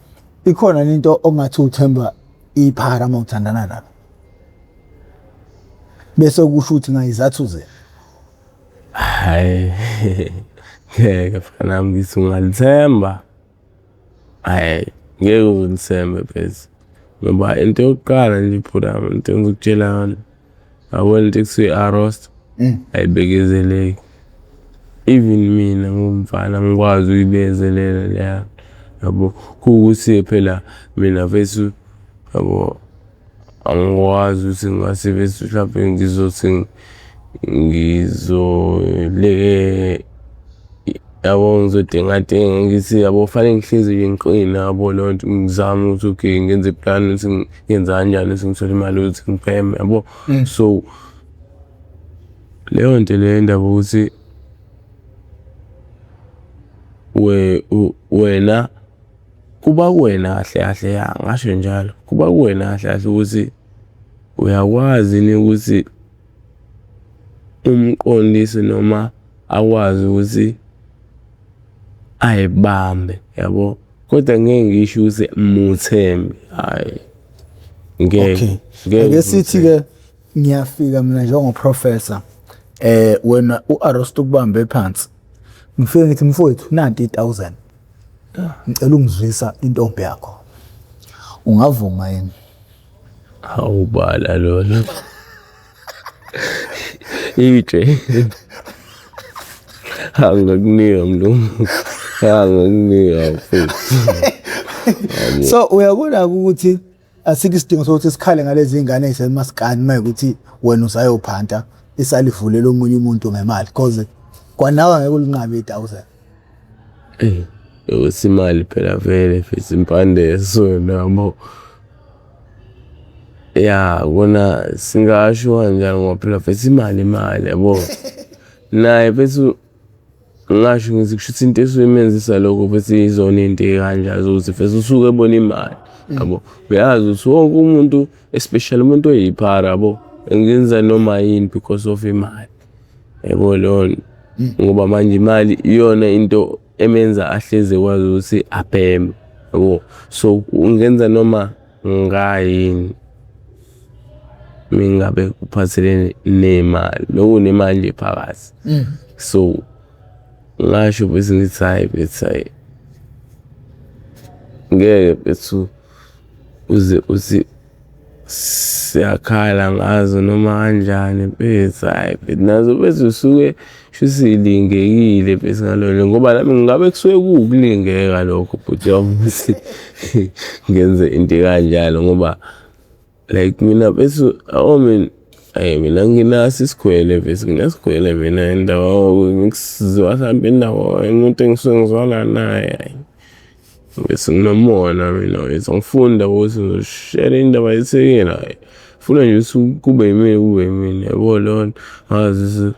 Ikhona yini into ongathi uthemba iphara uma uthandana nalo? Bese kusho ukuthi ngayizathu zini? Hhayi ngeke mfana wami ngithi ungalithemba, hhayi ngeke uze ulithembe mfethu ngoba into yokuqala nje bhuti wami into engizokutshela yona, yabona into ekuthiwa i-arosta ayibekezeleki. Even mina ngiwumfana angikwazi ukuyibekezelela leya yabo. Kuwukuthi-ke phela mina mfethu yabo angikwazi ukuthi ngingase mfethu mhlampe ngizothi ngizole yabo ngizodengadenga ngithi yabo fanele ngihlezi nje ngiqina yabo leyo nto ngizame ukuthi okay ngenze iplani ukuthi ngenza kanjani ukuthi ngithole imali yokuthi ngibheme yabo. So leyo nto leyo indaba yokuthi wena. Kuba kuwena kahle kahle, ya ngasho njalo, kuba kuwena kahle kahle ukuthi uyakwazi yini ukuthi umqondise noma akwazi ukuthi ayibambe yabo, kodwa ngeke ngisho ukuthi muthembe, hhayi ngeke. Okay. Ngeke Ake sithi ngimthembe. ke ngiyafika mina njengoprofessor, wena uArost ukubambe phansi. Ngifike ngithi mfowethu nanti 1000. Ngicela ungizwisa intombi yakho. Ungavuma yini? Awubala lona. Itshe. Angakunika mlungu. Angakunika mfethu. So uyabona ukuthi asikho isidingo sokuthi sikhale ngalezi ngane ezisemaskani mayikuthi wena usayophanta isalivulela omunye umuntu ngemali, because kwanawe ngeke ulinqabe i-1000. Eh, ukuthi imali phela vele futhi impande yesona yabo. Ya kona singasho kanjalo ngoba phela futhi imali imali yabo. Naye mfethu ngingasho ngithi kushuthi into esuke imenzisa lokho futhi izona iy'nto ey'kanjalo zokuthi mfethu usuke ebona imali yabo. Uyazi ukuthi wonke umuntu especially umuntu oyiphara yabo engenza noma yini because of imali yabo leyo nto. Ngoba manje imali iyona into emenza ahlezi ekwazi ukuthi abheme yabo. So ungenza noma ngayini mingabe kuphathelene nemali, loku nemali nje phakathi. So ngasho bese ngithi hhayi mfethu hhayi ngeke mfethu uze uthi siyakhala ngazo noma kanjani mfethu, hhayi mfethu nazo mfethu usuke shuthi silingekile mfethu ngalolo ngoba nami ngabe kusuke kuwukulingeka lokho bhuti wami ukuthi ngenze into ekanjalo ngoba like mina mfethu yabo mina, hhayi mina nginaso isikhwele mfethu, nginesikhwele mina indaba ngikuzwa hlampe indaba umuntu engisuke ngizwana naye hhayi. Bese nginomona mina mfethu, angifuni indaba yokuthi ngizoshera indaba yethekeni hhayi. Ngifuna nje ukuthi kube yimina kube yimina yabo leyo nto. Ngazi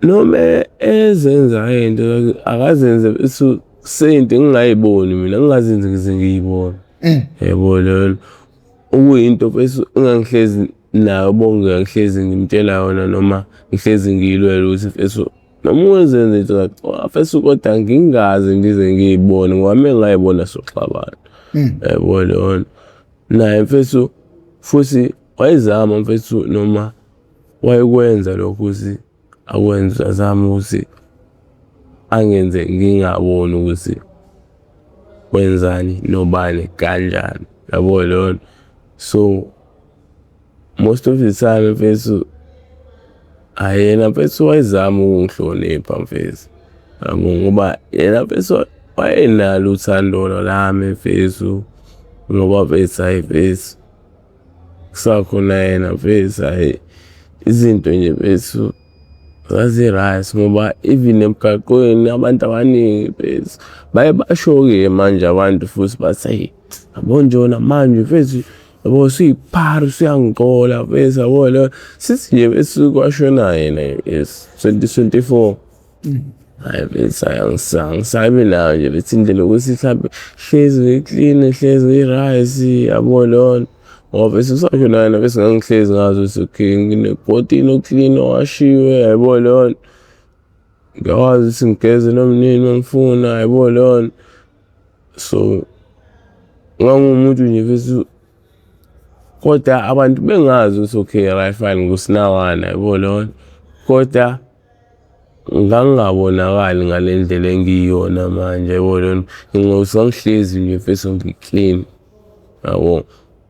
noma ezenza iy'nto akazenze mfethu seyinto engingayiboni mina, ngingazenzi ngize ngiyibone. Yabo leyo nto. Okuyinto mfethu engangihlezi nayo bonke ngihlezi ngimtshela yona noma ngihlezi ngiyilwela ukuthi mfethu noma ungazenza into zakho mfethu kodwa ngingaze ngize ngiyibone ngoba uma ngingayibona soxabana. Yabo leyo nto. Naye mfethu futhi wayezama mfethu noma wayekwenza lokho ukuthi akwenze azame ukuthi angenze ngingaboni ukuthi wenzani nobani kanjani yabo leyo nto. So most of the time mfethu hhayi yena mfethu wayezama ukungihlonipha mfethu yabo ngoba yena mfethu wayenalo uthando lami mfethu ngoba mfethu hhayi mfethu kusakhona yena mfethu hhayi izinto nje mfethu zazi-right ngoba even emgaqweni abantu abaningi mfethu baye basho-ke manje abantu futhi bathi hhayi yabo njena manje mfethu yabo usuyiphara usuyangixola mfethu yabo lo sithi nje mfethu kwashona yena yes 2024. Hhayi mfethu hhayi angisabi nayo nje bethi indlela yokuthi mhlampe hlezi ngi-clean hlezi ngi-right yabo leyo nto. Ngoba mfethu usashona yena bese ngangihlezi ngazi ukuthi okay nginebhotini o-clean owashiwe yabo leyo nto. Ngiyakwazi ukuthi ngigeze noma inini uma ngifuna yabo leyo nto. So ngangumuntu nje mfethu kodwa abantu bengazi ukuthi okay right fine ngusinawana yabo leyo nto. Kodwa ngangingabonakali ngale ndlela engiyiyona manje yabo leyo nto. Ngenxa yokuthi ngangihlezi nje mfethu ngi-clean yabo.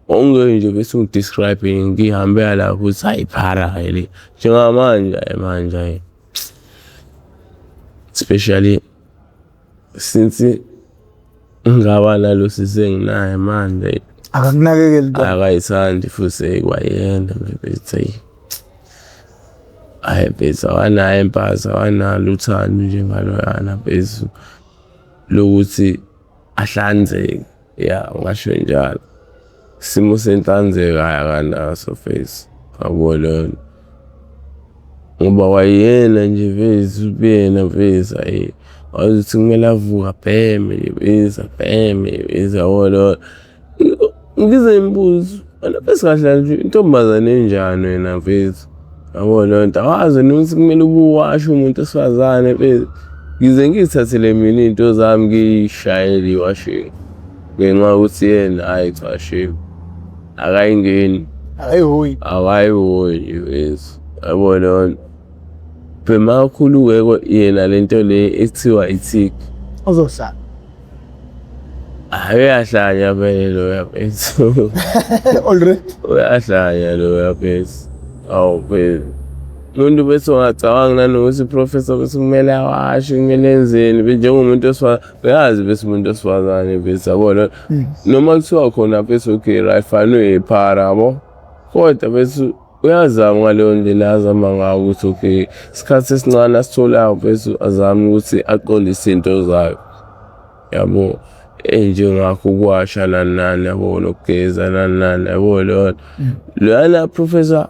Wawungeke nje bese ungi-describe ngihambela lapho ukuthi hhayi phara-ke le. Njengamanje hhayi manje hhayi especially since ngaba nalo sisi enginaye manje Akakunakekeli ntombi. akayithandi futhi kwayena mfethu hhayi. Hhayi mfethu akanayo impatho akanalo uthando njengaloyana mfethu lokuthi ahlanzeke, ya ngingasho njalo. Isimo senhlanzeko hhayi akanaso mfethu yabo leyo nto. Ngoba kwayena nje mfethu kuyena mfethu hhayi. Wazi ukuthi kumele avuke abheme nje abheme nje yabo lo. Ngize ngibuze wena mfethu kahle kahle nje intombazane enjani wena mfethu? Yabo leyo nto awazi wena ukuthi kumele ubuwashe umuntu wesifazane mfethu. Ngize ngiy'thathele mina iy'nto zami ngiy'shayele iwashing ngenxa yokuthi yena hhayi cha shame akayingeni. Akayihoyi. Akayihoyi nje mfethu yabo leyo nto. Bhema kakhulu-ke yena le nto le ekuthiwa i-tik. Uzohlala. Hhayi uyahlanya vele loya mfethu. Already. Uyahlanya loya mfethu. Awu mfethu. Umuntu bese ungacabangi nanokuthi professor bese kumele awashe kumele enzeni njengomuntu wesifazane uyazi bese umuntu wesifazane bese yabona noma kuthiwa khona bese okay right fine uyiphara yabo kodwa bese uyazama ngaleyo ndlela azama ngayo ukuthi okay isikhathi esincane asitholayo bese azame ukuthi aqondise iy'nto zayo yabo enjengakho ukuwasha nani nani yabo nokugeza nani nani yabo leyo loyana professor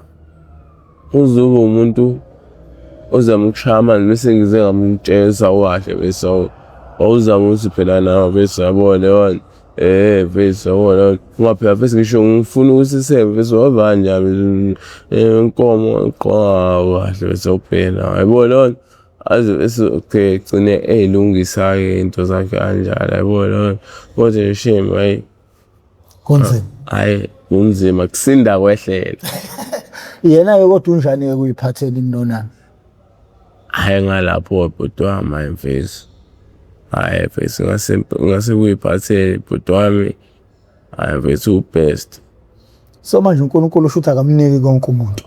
uzoba umuntu ozama ukushaya amanzi bese ngize ngamtshela ukahle bese wawuzama ukuthi phela nawe bese yabo leyo nto. Eh mfethu yabona ngoba phela mfethu ngisho ngifuna ukuthi sebe mfethu wava kanjani inkomo iqoka kahle bese uphela yabo leyo nto aze bese okay gcine eyilungisa-ke into zakhe kanjalo yabo leyo nto kodwa nje shame hhayi Kunzima. Hhayi kunzima kusinda kwehlela. Yena-ke kodwa unjani-ke kuyiphathela inonana? Hhayi ngalapho bhuti wami hhayi mfethu. Hhayi mfethu ngase ngase kuyiphathele bhuti wami hhayi mfethu u-best. So manje uNkulunkulu usho ukuthi akamniki konke umuntu.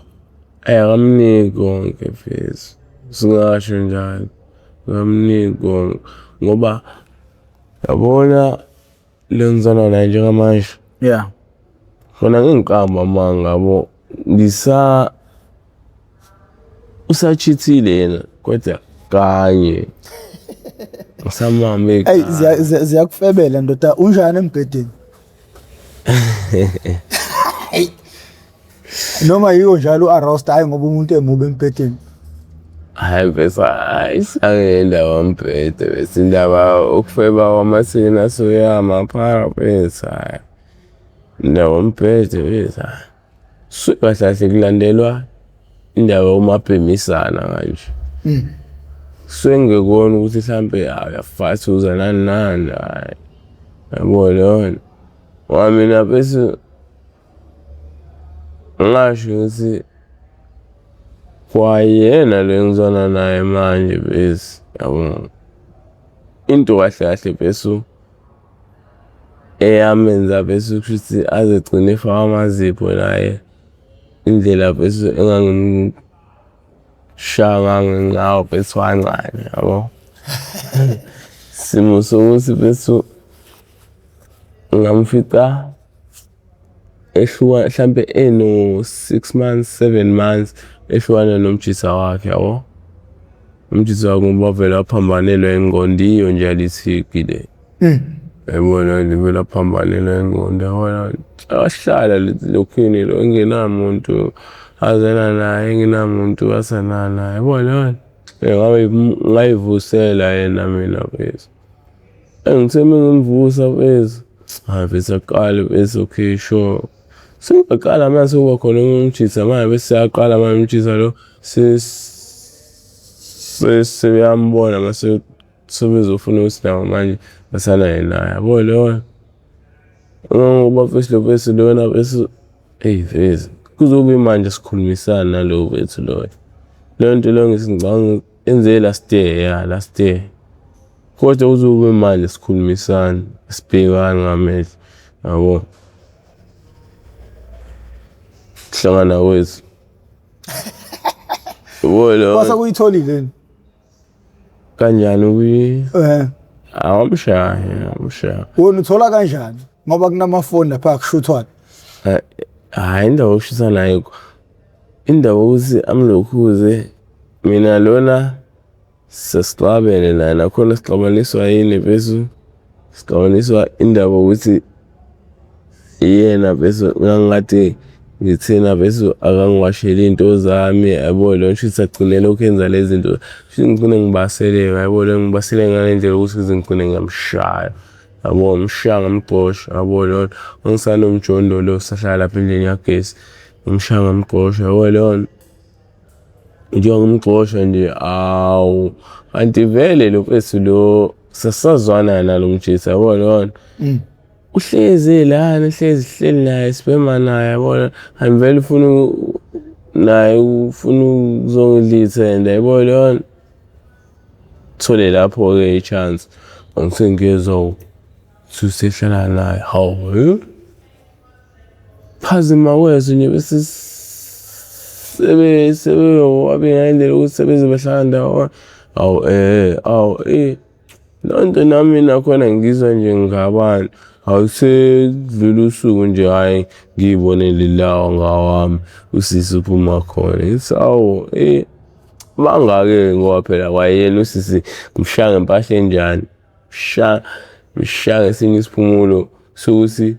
Hhayi akamniki konke mfethu, singasho njalo, akamniki konke ngoba yabona le ngizwana naye njengamanje Yeah. khona ngingiqamba amanga yabo ngisa usachithile yena kodwa kanye ngisamame Ey ziyakufebela ndoda unjani embhedeni? Noma yiyo njalo u-aroused hayi ngoba umuntu emubi embhedeni. Hayi bese hayi sangendaba yombhede bese indaba ukufeba kwamasina suyama phara bese hayi indaba yombhede bese hayi suke kahle kahle kulandelwa indaba yomabhemisana kanje kusuke kungekona ukuthi hlampe uyafathuza nani nani hhayi yabo leyo nto ngoba mina bese ngingasho ukuthi kwayena lo engizwana naye manje bese yabo into kahle kahle bese eyamenza bese kushuthi aze egcine efaka amazipho naye indlela bese engangimshaya ngayo bese wancane yabo. Isimo sokuthi bese ngamfica ehluka hlampe eno-six months, 7 months ehlukana nomjisa wakhe yabo. Umjisa wakhe ngoba vele waphambanelwa ingqondo iyo nje yalithiki le. Yayibona nje vele waphambanelwa ingqondo yabona. Wahlala lokhini lo engenamuntu azana naye engenamuntu asana naye yabona leyo nto. Ngayivusela yena mina mfethu. Engithe uma ngimvusa mfethu, hhayi mfethu aqale mfethu okay sure. Sengiyaqala manje sekuba khona umjitha manje bese seyaqala manje umjitha lo sebeyambona mase sebezofuna ukuthi nabo manje basanaye naye yabo leyo ngoba mfethu lo mfethu lona mfethu eyi mfethu kuzobe manje sikhulumisana nalowo mfethu loyo. Leyo nto leyo ngithi ngicabanga yenze last year ya last year. Kodwa kuzobe manje sikhulumisana sibhekane ngamehlo yabo. Kuhlangana kwethu. Yabo leyo Kwase kuyitholile yini? Kanjani ukuyi Eh. awamshaya awamshaya. Wena uthola kanjani? Ngoba kunamafoni lapha kushuthwana. Hhayi indaba yokushuthana ayikho. Indaba yokuthi amlokhuze mina lona sesixabene naye nakhona sixabaniswa yini mfethu? Sixabaniswa indaba yokuthi yena mfethu ngangikade Ngithena bese akangiwasheli iy'nto zami yabo lo shuthi agcine lokhu enza le zinto, shuthi ngigcine ngibaseleka yabo lo ngibasele ngale ndlela yokuthi ngize ngigcine ngiyamshaya. Yabo ngamshaya ngamgxosha yabo leyo nto. Ngangisanomjondolo sahlala lapha endlini kagesi, ngamshaya ngamgxosha yabo leyo nto. Njengoba ngimgxosha nje awu kanti vele lo mfethu lo sasazwana nalo mjitha yabo leyo nto. Uhlezi lana hlezi sihleli naye sibhema naye yabona kanti vele ufuna naye ufuna ukuzongidla ithende yabo leyo nto. Thole lapho-ke i-chance angisengiyezwa ukuthi usehlala naye hawu phazima kweso nje bese sebe sebe ngendlela ukuthi sebeze behlala ndawonye awu awu leyo nto nami nakhona ngizwa nje ngingabani awusedlula usuku nje hhayi ngiyibonele lawa ngawami usisi uphuma khona ngithi awu bangaki-ke ngoba phela kwayena usisi ngimshaya ngempahla enjani ngimshaya ngesinye isiphumulo sokuthi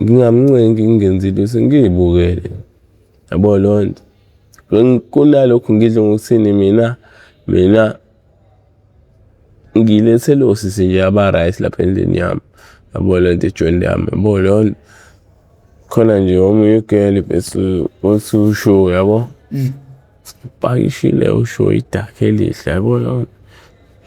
ngingamncengi ngingenzi lutho ngiy'bukele yabo leyo nto. Kunalokhu ngidle ngokuthini mina, mina ngilethe lo sisi nje aba-right lapha endlini yami yabo le nto ejoyini yami yabo leyo nto. Khona nje omunye ugeli mfethu othi usho yabo upakishile usho idakhi elihle yabo leyo nto.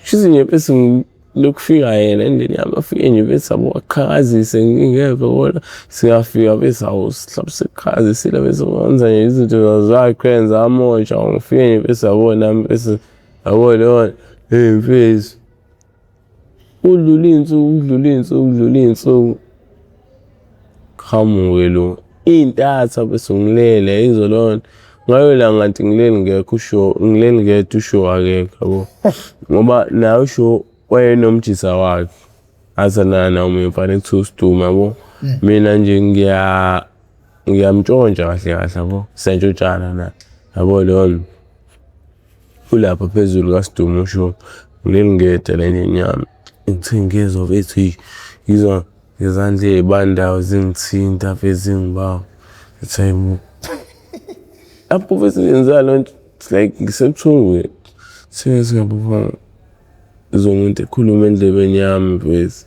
Shuthi nje mfethu lokufika yena endlini yami afike nje mfethu yabo aqhakazise ngingekho yabona. Siyafika mfethu hawu mhlawumbe sekuqhakazisile mfethu wenza nje izinto zakhe wenza amosha ngifike nje mfethu yabo nami mfethu yabo leyo nto. Hey mfethu kudlula iy'nsuku kudlula iy'nsuku kudlula iy'nsuku qhamuke lo iy'ntatha bese ngilele yizwa leyo nto. Ngaleyo langa kanti ngileli ngekho usho ngileli ngedwa usho akekho yabo ngoba naye usho wayenomjisa wakhe athandana naye omunye umfana ekuthiwa uSdumo yabo. Mina nje ngiyamntshontsha kahle kahle yabo siyantshontshana naye yabo leyo nto. Ulapha phezulu kaSdumo usho ngileli ngedwa la endlini yami ngithe ngiyezwa mfethu eyi ngizwa ngezandla ey'bandayo zingithinta mfethu zingibamba ngithi hayi bo. Lapho mfethu yenzeka leyo nto it's like ngisebuthongweni sengathi ngizwa umuntu ekhuluma endlebeni yami mfethu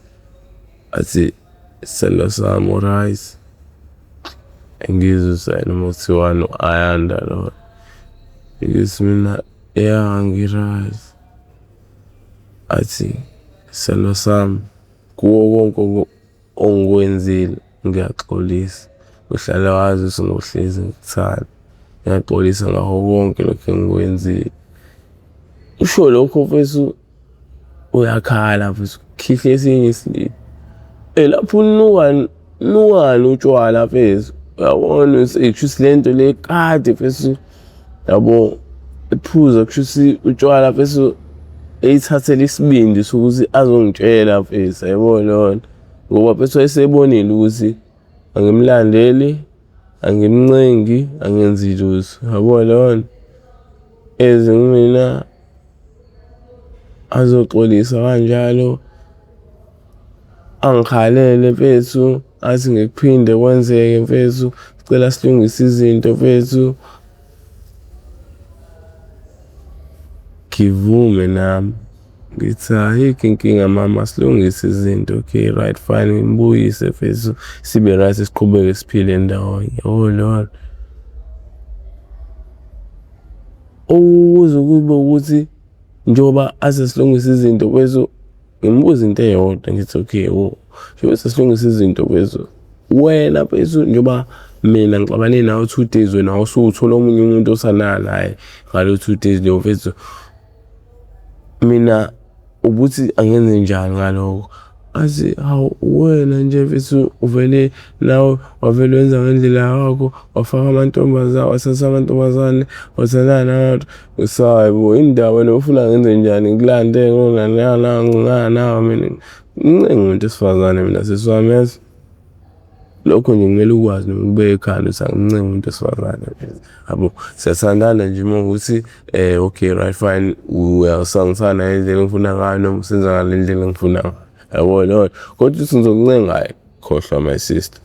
athi sithandwa sami u-right? Ngizwe noma kuthiwani u-Ayanda lo. Ngithi mina ya ngi-right. Athi sithandwa sami kuwo konke ongikwenzile ngiyaxolisa, uhlale wazi ukuthi ngiyohlezi ngikuthanda. Ngiyaxolisa ngakho konke lokhu engikwenzile. Usho lokho mfethu uyakhala mfethu khihla esinye isililo. Lapho unuka nukani utshwala mfethu uyabona ukuthi kushuthi le nto le kade mfethu yabo ephuza kushuthi utshwala mfethu eyithathele isibindi sokuthi azongitshela mfethu yabo leyo nto ngoba mfethu wayesebonile ukuthi angimlandeli angimncengi angenzi lutho yabo leyo nto. Eze kumina azoxolisa kanjalo angikhalele mfethu athi ngikuphinde kwenzeke mfethu sicela silungise izinto mfethu. Ngivume nami ngithi ayikho inkinga mama silungise izinto okay right fine ngibuyise mfethu sibe right siqhubeke siphile ndawonye yabo leyo nto. Ukuze kube ukuthi njengoba aze silungise izinto mfethu ngimbuze into eyodwa ngithi okay wo njengoba sesilungisa izinto mfethu wena mfethu njengoba mina ngixabane nawe 2 days wena wawusuwuthola omunye umuntu othandana naye ngalo 2 days leyo mfethu mina ubuthi angenze njani ngalokho? Athi hawu wena nje mfethu uvele nawe wavele wenza ngendlela yakho wafaka amantombazane wathatha amantombazane wathandana nabantu. Ngithi hhayi bo indaba wena ufuna ngenze njani ngikulande nawe mina ngincenga umuntu wesifazane mina sisi wami yazi. Lokho nje kumele ukwazi noma ukubeke ekhanda ukuthi angimncengi umuntu wesifazane yabo. Siyathandana nje uma kuwukuthi okay right fine uyasangithanda ngendlela engifuna ngayo noma usenza ngale ndlela engifuna ngayo yabo leyo nto. Kodwa ukuthi ngizokuncenga hhayi khohlwa my sister.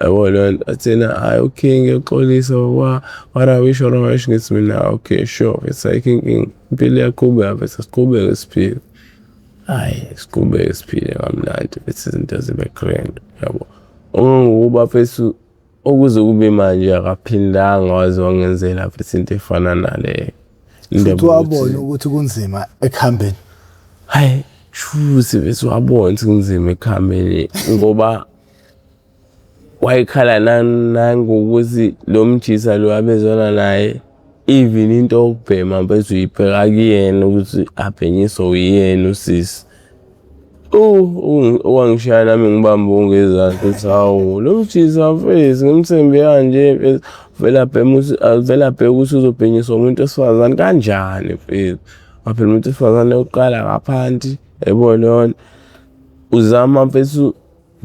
Yabo leyo nto athi yena hhayi okay ngiyaxolisa wa what I wish what I wish ngithi mina okay sure it's ayikho inkinga impilo iyaqhubeka bese siqhubeke siphile. Hhayi siqhubeke siphile kamnandi bese izinto zibe grand yabo. Okungukuba mfethu okuze kube manje akaphindanga waze wangenzela futhi into efana naleyo. Futhi wabona ukuthi kunzima ekuhambeni. Hayi shuthi bese wabona ukuthi kunzima ekuhambeni ngoba wayekhala nangokuthi lo mjisa lo abezwana naye even into yokubhema mfethu uyibheka kuyena ukuthi abhenyiswe uyena usisi. Oh, owangishiya nami ngibambe ongezansi ukuthi hawu lo mjisa mfethu ngimthembe kanje mfethu vele abhema vele abheke ukuthi uzobhenyiswa umuntu wesifazane kanjani mfethu. Phela umuntu wesifazane uqala ngaphansi yabo leyo nto. Uzama mfethu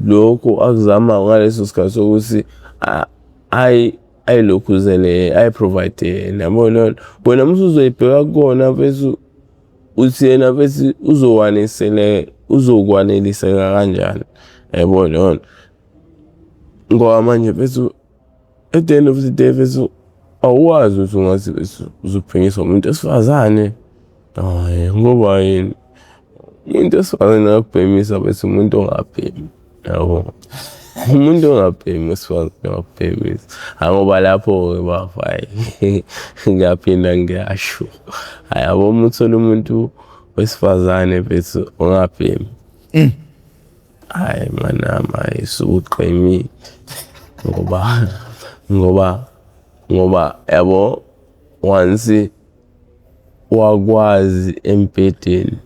lokhu akuzama ngaleso sikhathi sokuthi ayilokhuzele ayi-provide yena yabo leyo nto. Wena uma usuzoyibheka kukona mfethu uthi yena mfethu uzowanisele uzokwaneliseka kanjani yabo leyo nto. Ngoba manje mfethu at the end of the day mfethu awukwazi ukuthi ungathi mfethu uzobhenyiswa umuntu wesifazane. Hhayi ngoba yini? Umuntu wesifazane akubhemisa bese umuntu ongabhemi yabo. Umuntu ongabhemi wesifazane angakubhemisa. Hhayi ngoba lapho-ke bafo hhayi ngiyaphinda ngiyasho. Hhayi yabo uma uthola umuntu wesifazane mfethu ongabhemi. Hhayi mnganami hhayi usuke uqemile ngoba ngoba ngoba yabo once wakwazi embhedeni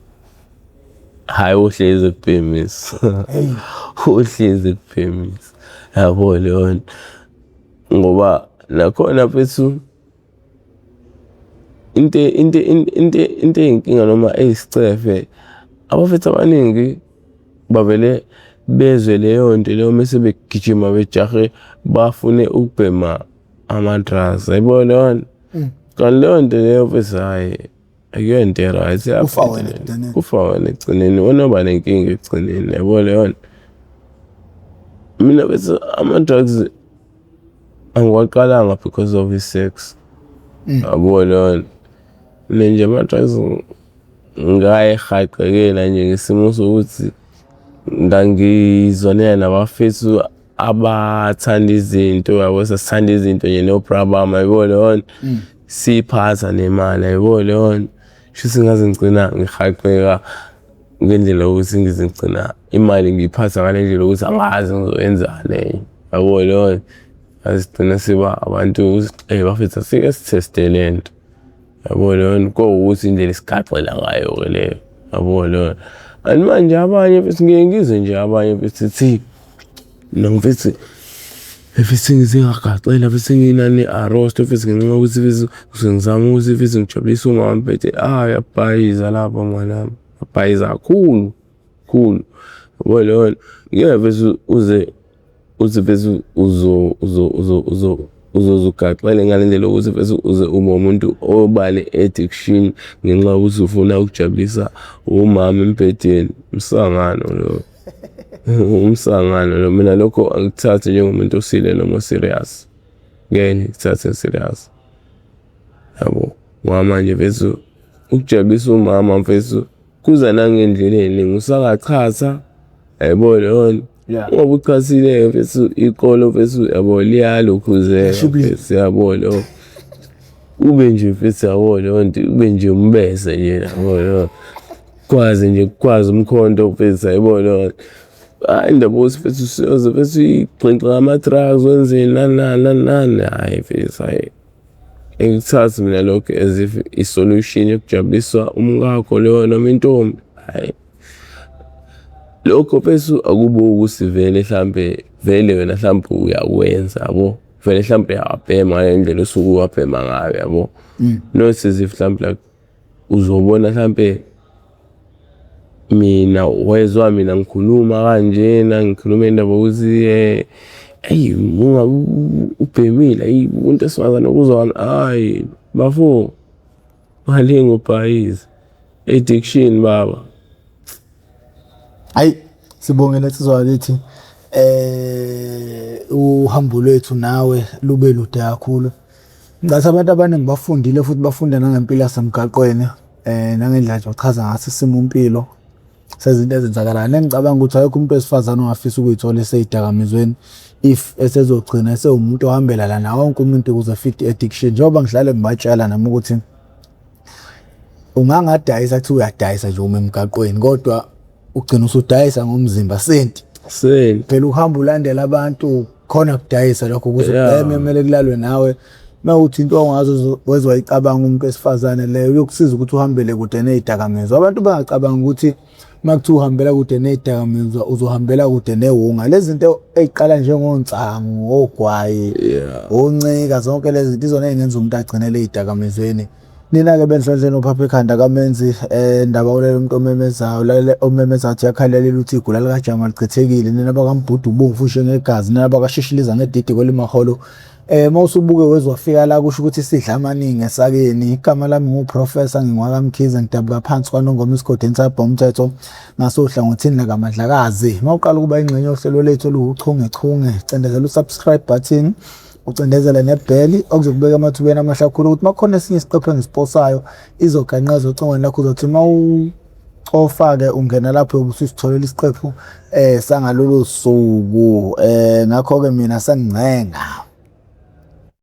hhayi uhlezi ekubhemisa uhlezi ekubhemisa yabo leyo nto ngoba nakhona mfethu into into into into eyinkinga noma eyisicefe abafethu abaningi bavele bezwe leyo nto leyo mese begijima bejahe bafune ukubhema ama-drugs yayibona leyo nto. Kanti leyo nto leyo mfethu hhayi akuyona into e-right. Kufa wena ekugcineni. Kufa wena ekugcineni, wena oba nenkinga ekugcineni yabo leyo nto. Mina mfethu ama-drugs angiwaqalanga because of i-sex yabo leyo nto. Mina nje ama-drugs ngayihaqekela nje ngesimo sokuthi ngangizwanela nabafethu abathanda izinto yabo, sasithanda izinto nje no-bra bami yabo leyo nto. Siyiphatha nemali yabo leyo nto. Shuthi ngaze ngigcina ngihaqeka ngendlela yokuthi ngize ngigcina imali ngiyiphatha ngale ndlela yokuthi angazi ngizoyenzani enye yabo leyo nto. Ngaze sigcina siba abantu ukuthi bafethu asike sitheste le nto yabo leyo nto. Kuwukuthi indlela esigaxela ngayo-ke leyo yabo leyo nto. Kanti manje abanye mfethu ngiye ngizwe nje abanye mfethu ethi mina mfethu mfethu sengize ngagaxela mfethu senginane-arrosto mfethu ngenxa yokuthi mfethu ngisuke ngizama ukuthi mfethu ngijabulise umama mfethu. Ah uyabhayiza lapho mnganami, uyabhayiza kakhulu kakhulu yabo leyo nto. Ngeke mfethu uze uthi mfethu uzoze ugaxele ngale ndlela yokuthi mfethu uze ube umuntu oba ne-addiction ngenxa yokuthi ufuna ukujabulisa umama embhedeni. Umsangano loyo, umsangano lo. Mina lokho angikuthathi njengomuntu osile noma o-serious, ngeke ngikuthathe serious yabo. Ngoba manje mfethu ukujabulisa umama mfethu kuza nangendlela ey'ningi, usangachatha yabo leyo nto. Ngoba uchathile-ke mfethu iqolo mfethu yabo liyalokhuzeka mfethu yabo lo. Ube nje mfethu yabo leyo nto, ube nje umbese nje yabo leyo. Kwazi nje kwazi umkhonto mfethu yabo leyo nto. Hhayi indaba yokuthi mfethu usuyoze mfethu uyigxinxe ngama-drugs wenzeni nani nani nani nani, hhayi mfethu hhayi. Angikuthathi mina lokho as if i-solution yokujabulisa umkakho loyo noma intombi, hhayi. Lokho mfethu akube ukuthi vele hlampe vele wena hlampe uyakwenza yabo, vele hlampe uyawabhema ngale ndlela osuke uwabhema ngayo yabo. Not as if hlampe like uzobona hlampe mina wezwa mina ngikhuluma kanjena ngikhuluma indaba yokuthi eyi ubhemile eyi umuntu wesifazane ukuzwana, hhayi bafo ungalinge ubhayize, addiction baba. Hayi sibonge lensizwa yakithi. Uhambo lwethu nawe lube lude kakhulu. Ngathi abantu abaningi bafundile futhi bafunda nangempilo yasemgaqweni nangendlela nje ochaza ngaso isimo mpilo sezinto ezenzakalayo. Nengicabanga ukuthi akekho umuntu wesifazane ongafisa ukuy'thola esey'dakamizweni if esezogcina esewumuntu ohambela lana wonke umuntu ukuze fit i-addiction. Njengoba ngihlale ngibatshela nami ukuthi ungangadayisa kuthiwa uyadayisa nje uma emgaqweni kodwa ugcina usudayisa ngomzimba senti. Senti. Phela uhamba ulandela abantu khona kudayisa lokho ukuze ubheme kumele kulalwe nawe. Mawuthi into ongazo wezwayicabanga umuntu wesifazane leyo uyokusiza ukuthi uhambele kude nezidakamizwa. Abantu bangacabanga ukuthi makuthiwa uhambela kude nezidakamizwa uzohambela kude newunga. Lezi zinto eziqala njengonsangu, ogwayi, oncika zonke lezi zinto izona ezingenza umuntu agcinele ezidakamizweni. Nina-ke benhlonhleni ophapha ekhanda kamenzi ndaba ulela umuntu omemezayo ulalele omemezayo athi uyakhalela ukuthi igula likajama lichithekile. Nina bakambhudu ubomvu njengegazi, nina bakashishiliza ngedidi kwelimaholo. Uma usubuke wezwafika la kusho ukuthi sidla amaningi esakeni. Igama lami nguProfessor ngingwakaMkhize ngidabuka phansi kwaNongoma esigodini saBhomthetho ngasohlangothini lakaMandlakazi. Uma uqala ukuba ingxenye yohlelo lethu oluwuchungechunge, cindezela u-subscribe button ucindezele nebheli okuzokubeka emathubeni amahle kakhulu ukuthi uma kukhona esinye isiqephu engisiposayo izoganqeza ocingweni lakho uzothi uma ucofa-ke ungena lapho uyobe ususitholela isiqephu sangalolo suku. Ngakho-ke mina sengingcenga.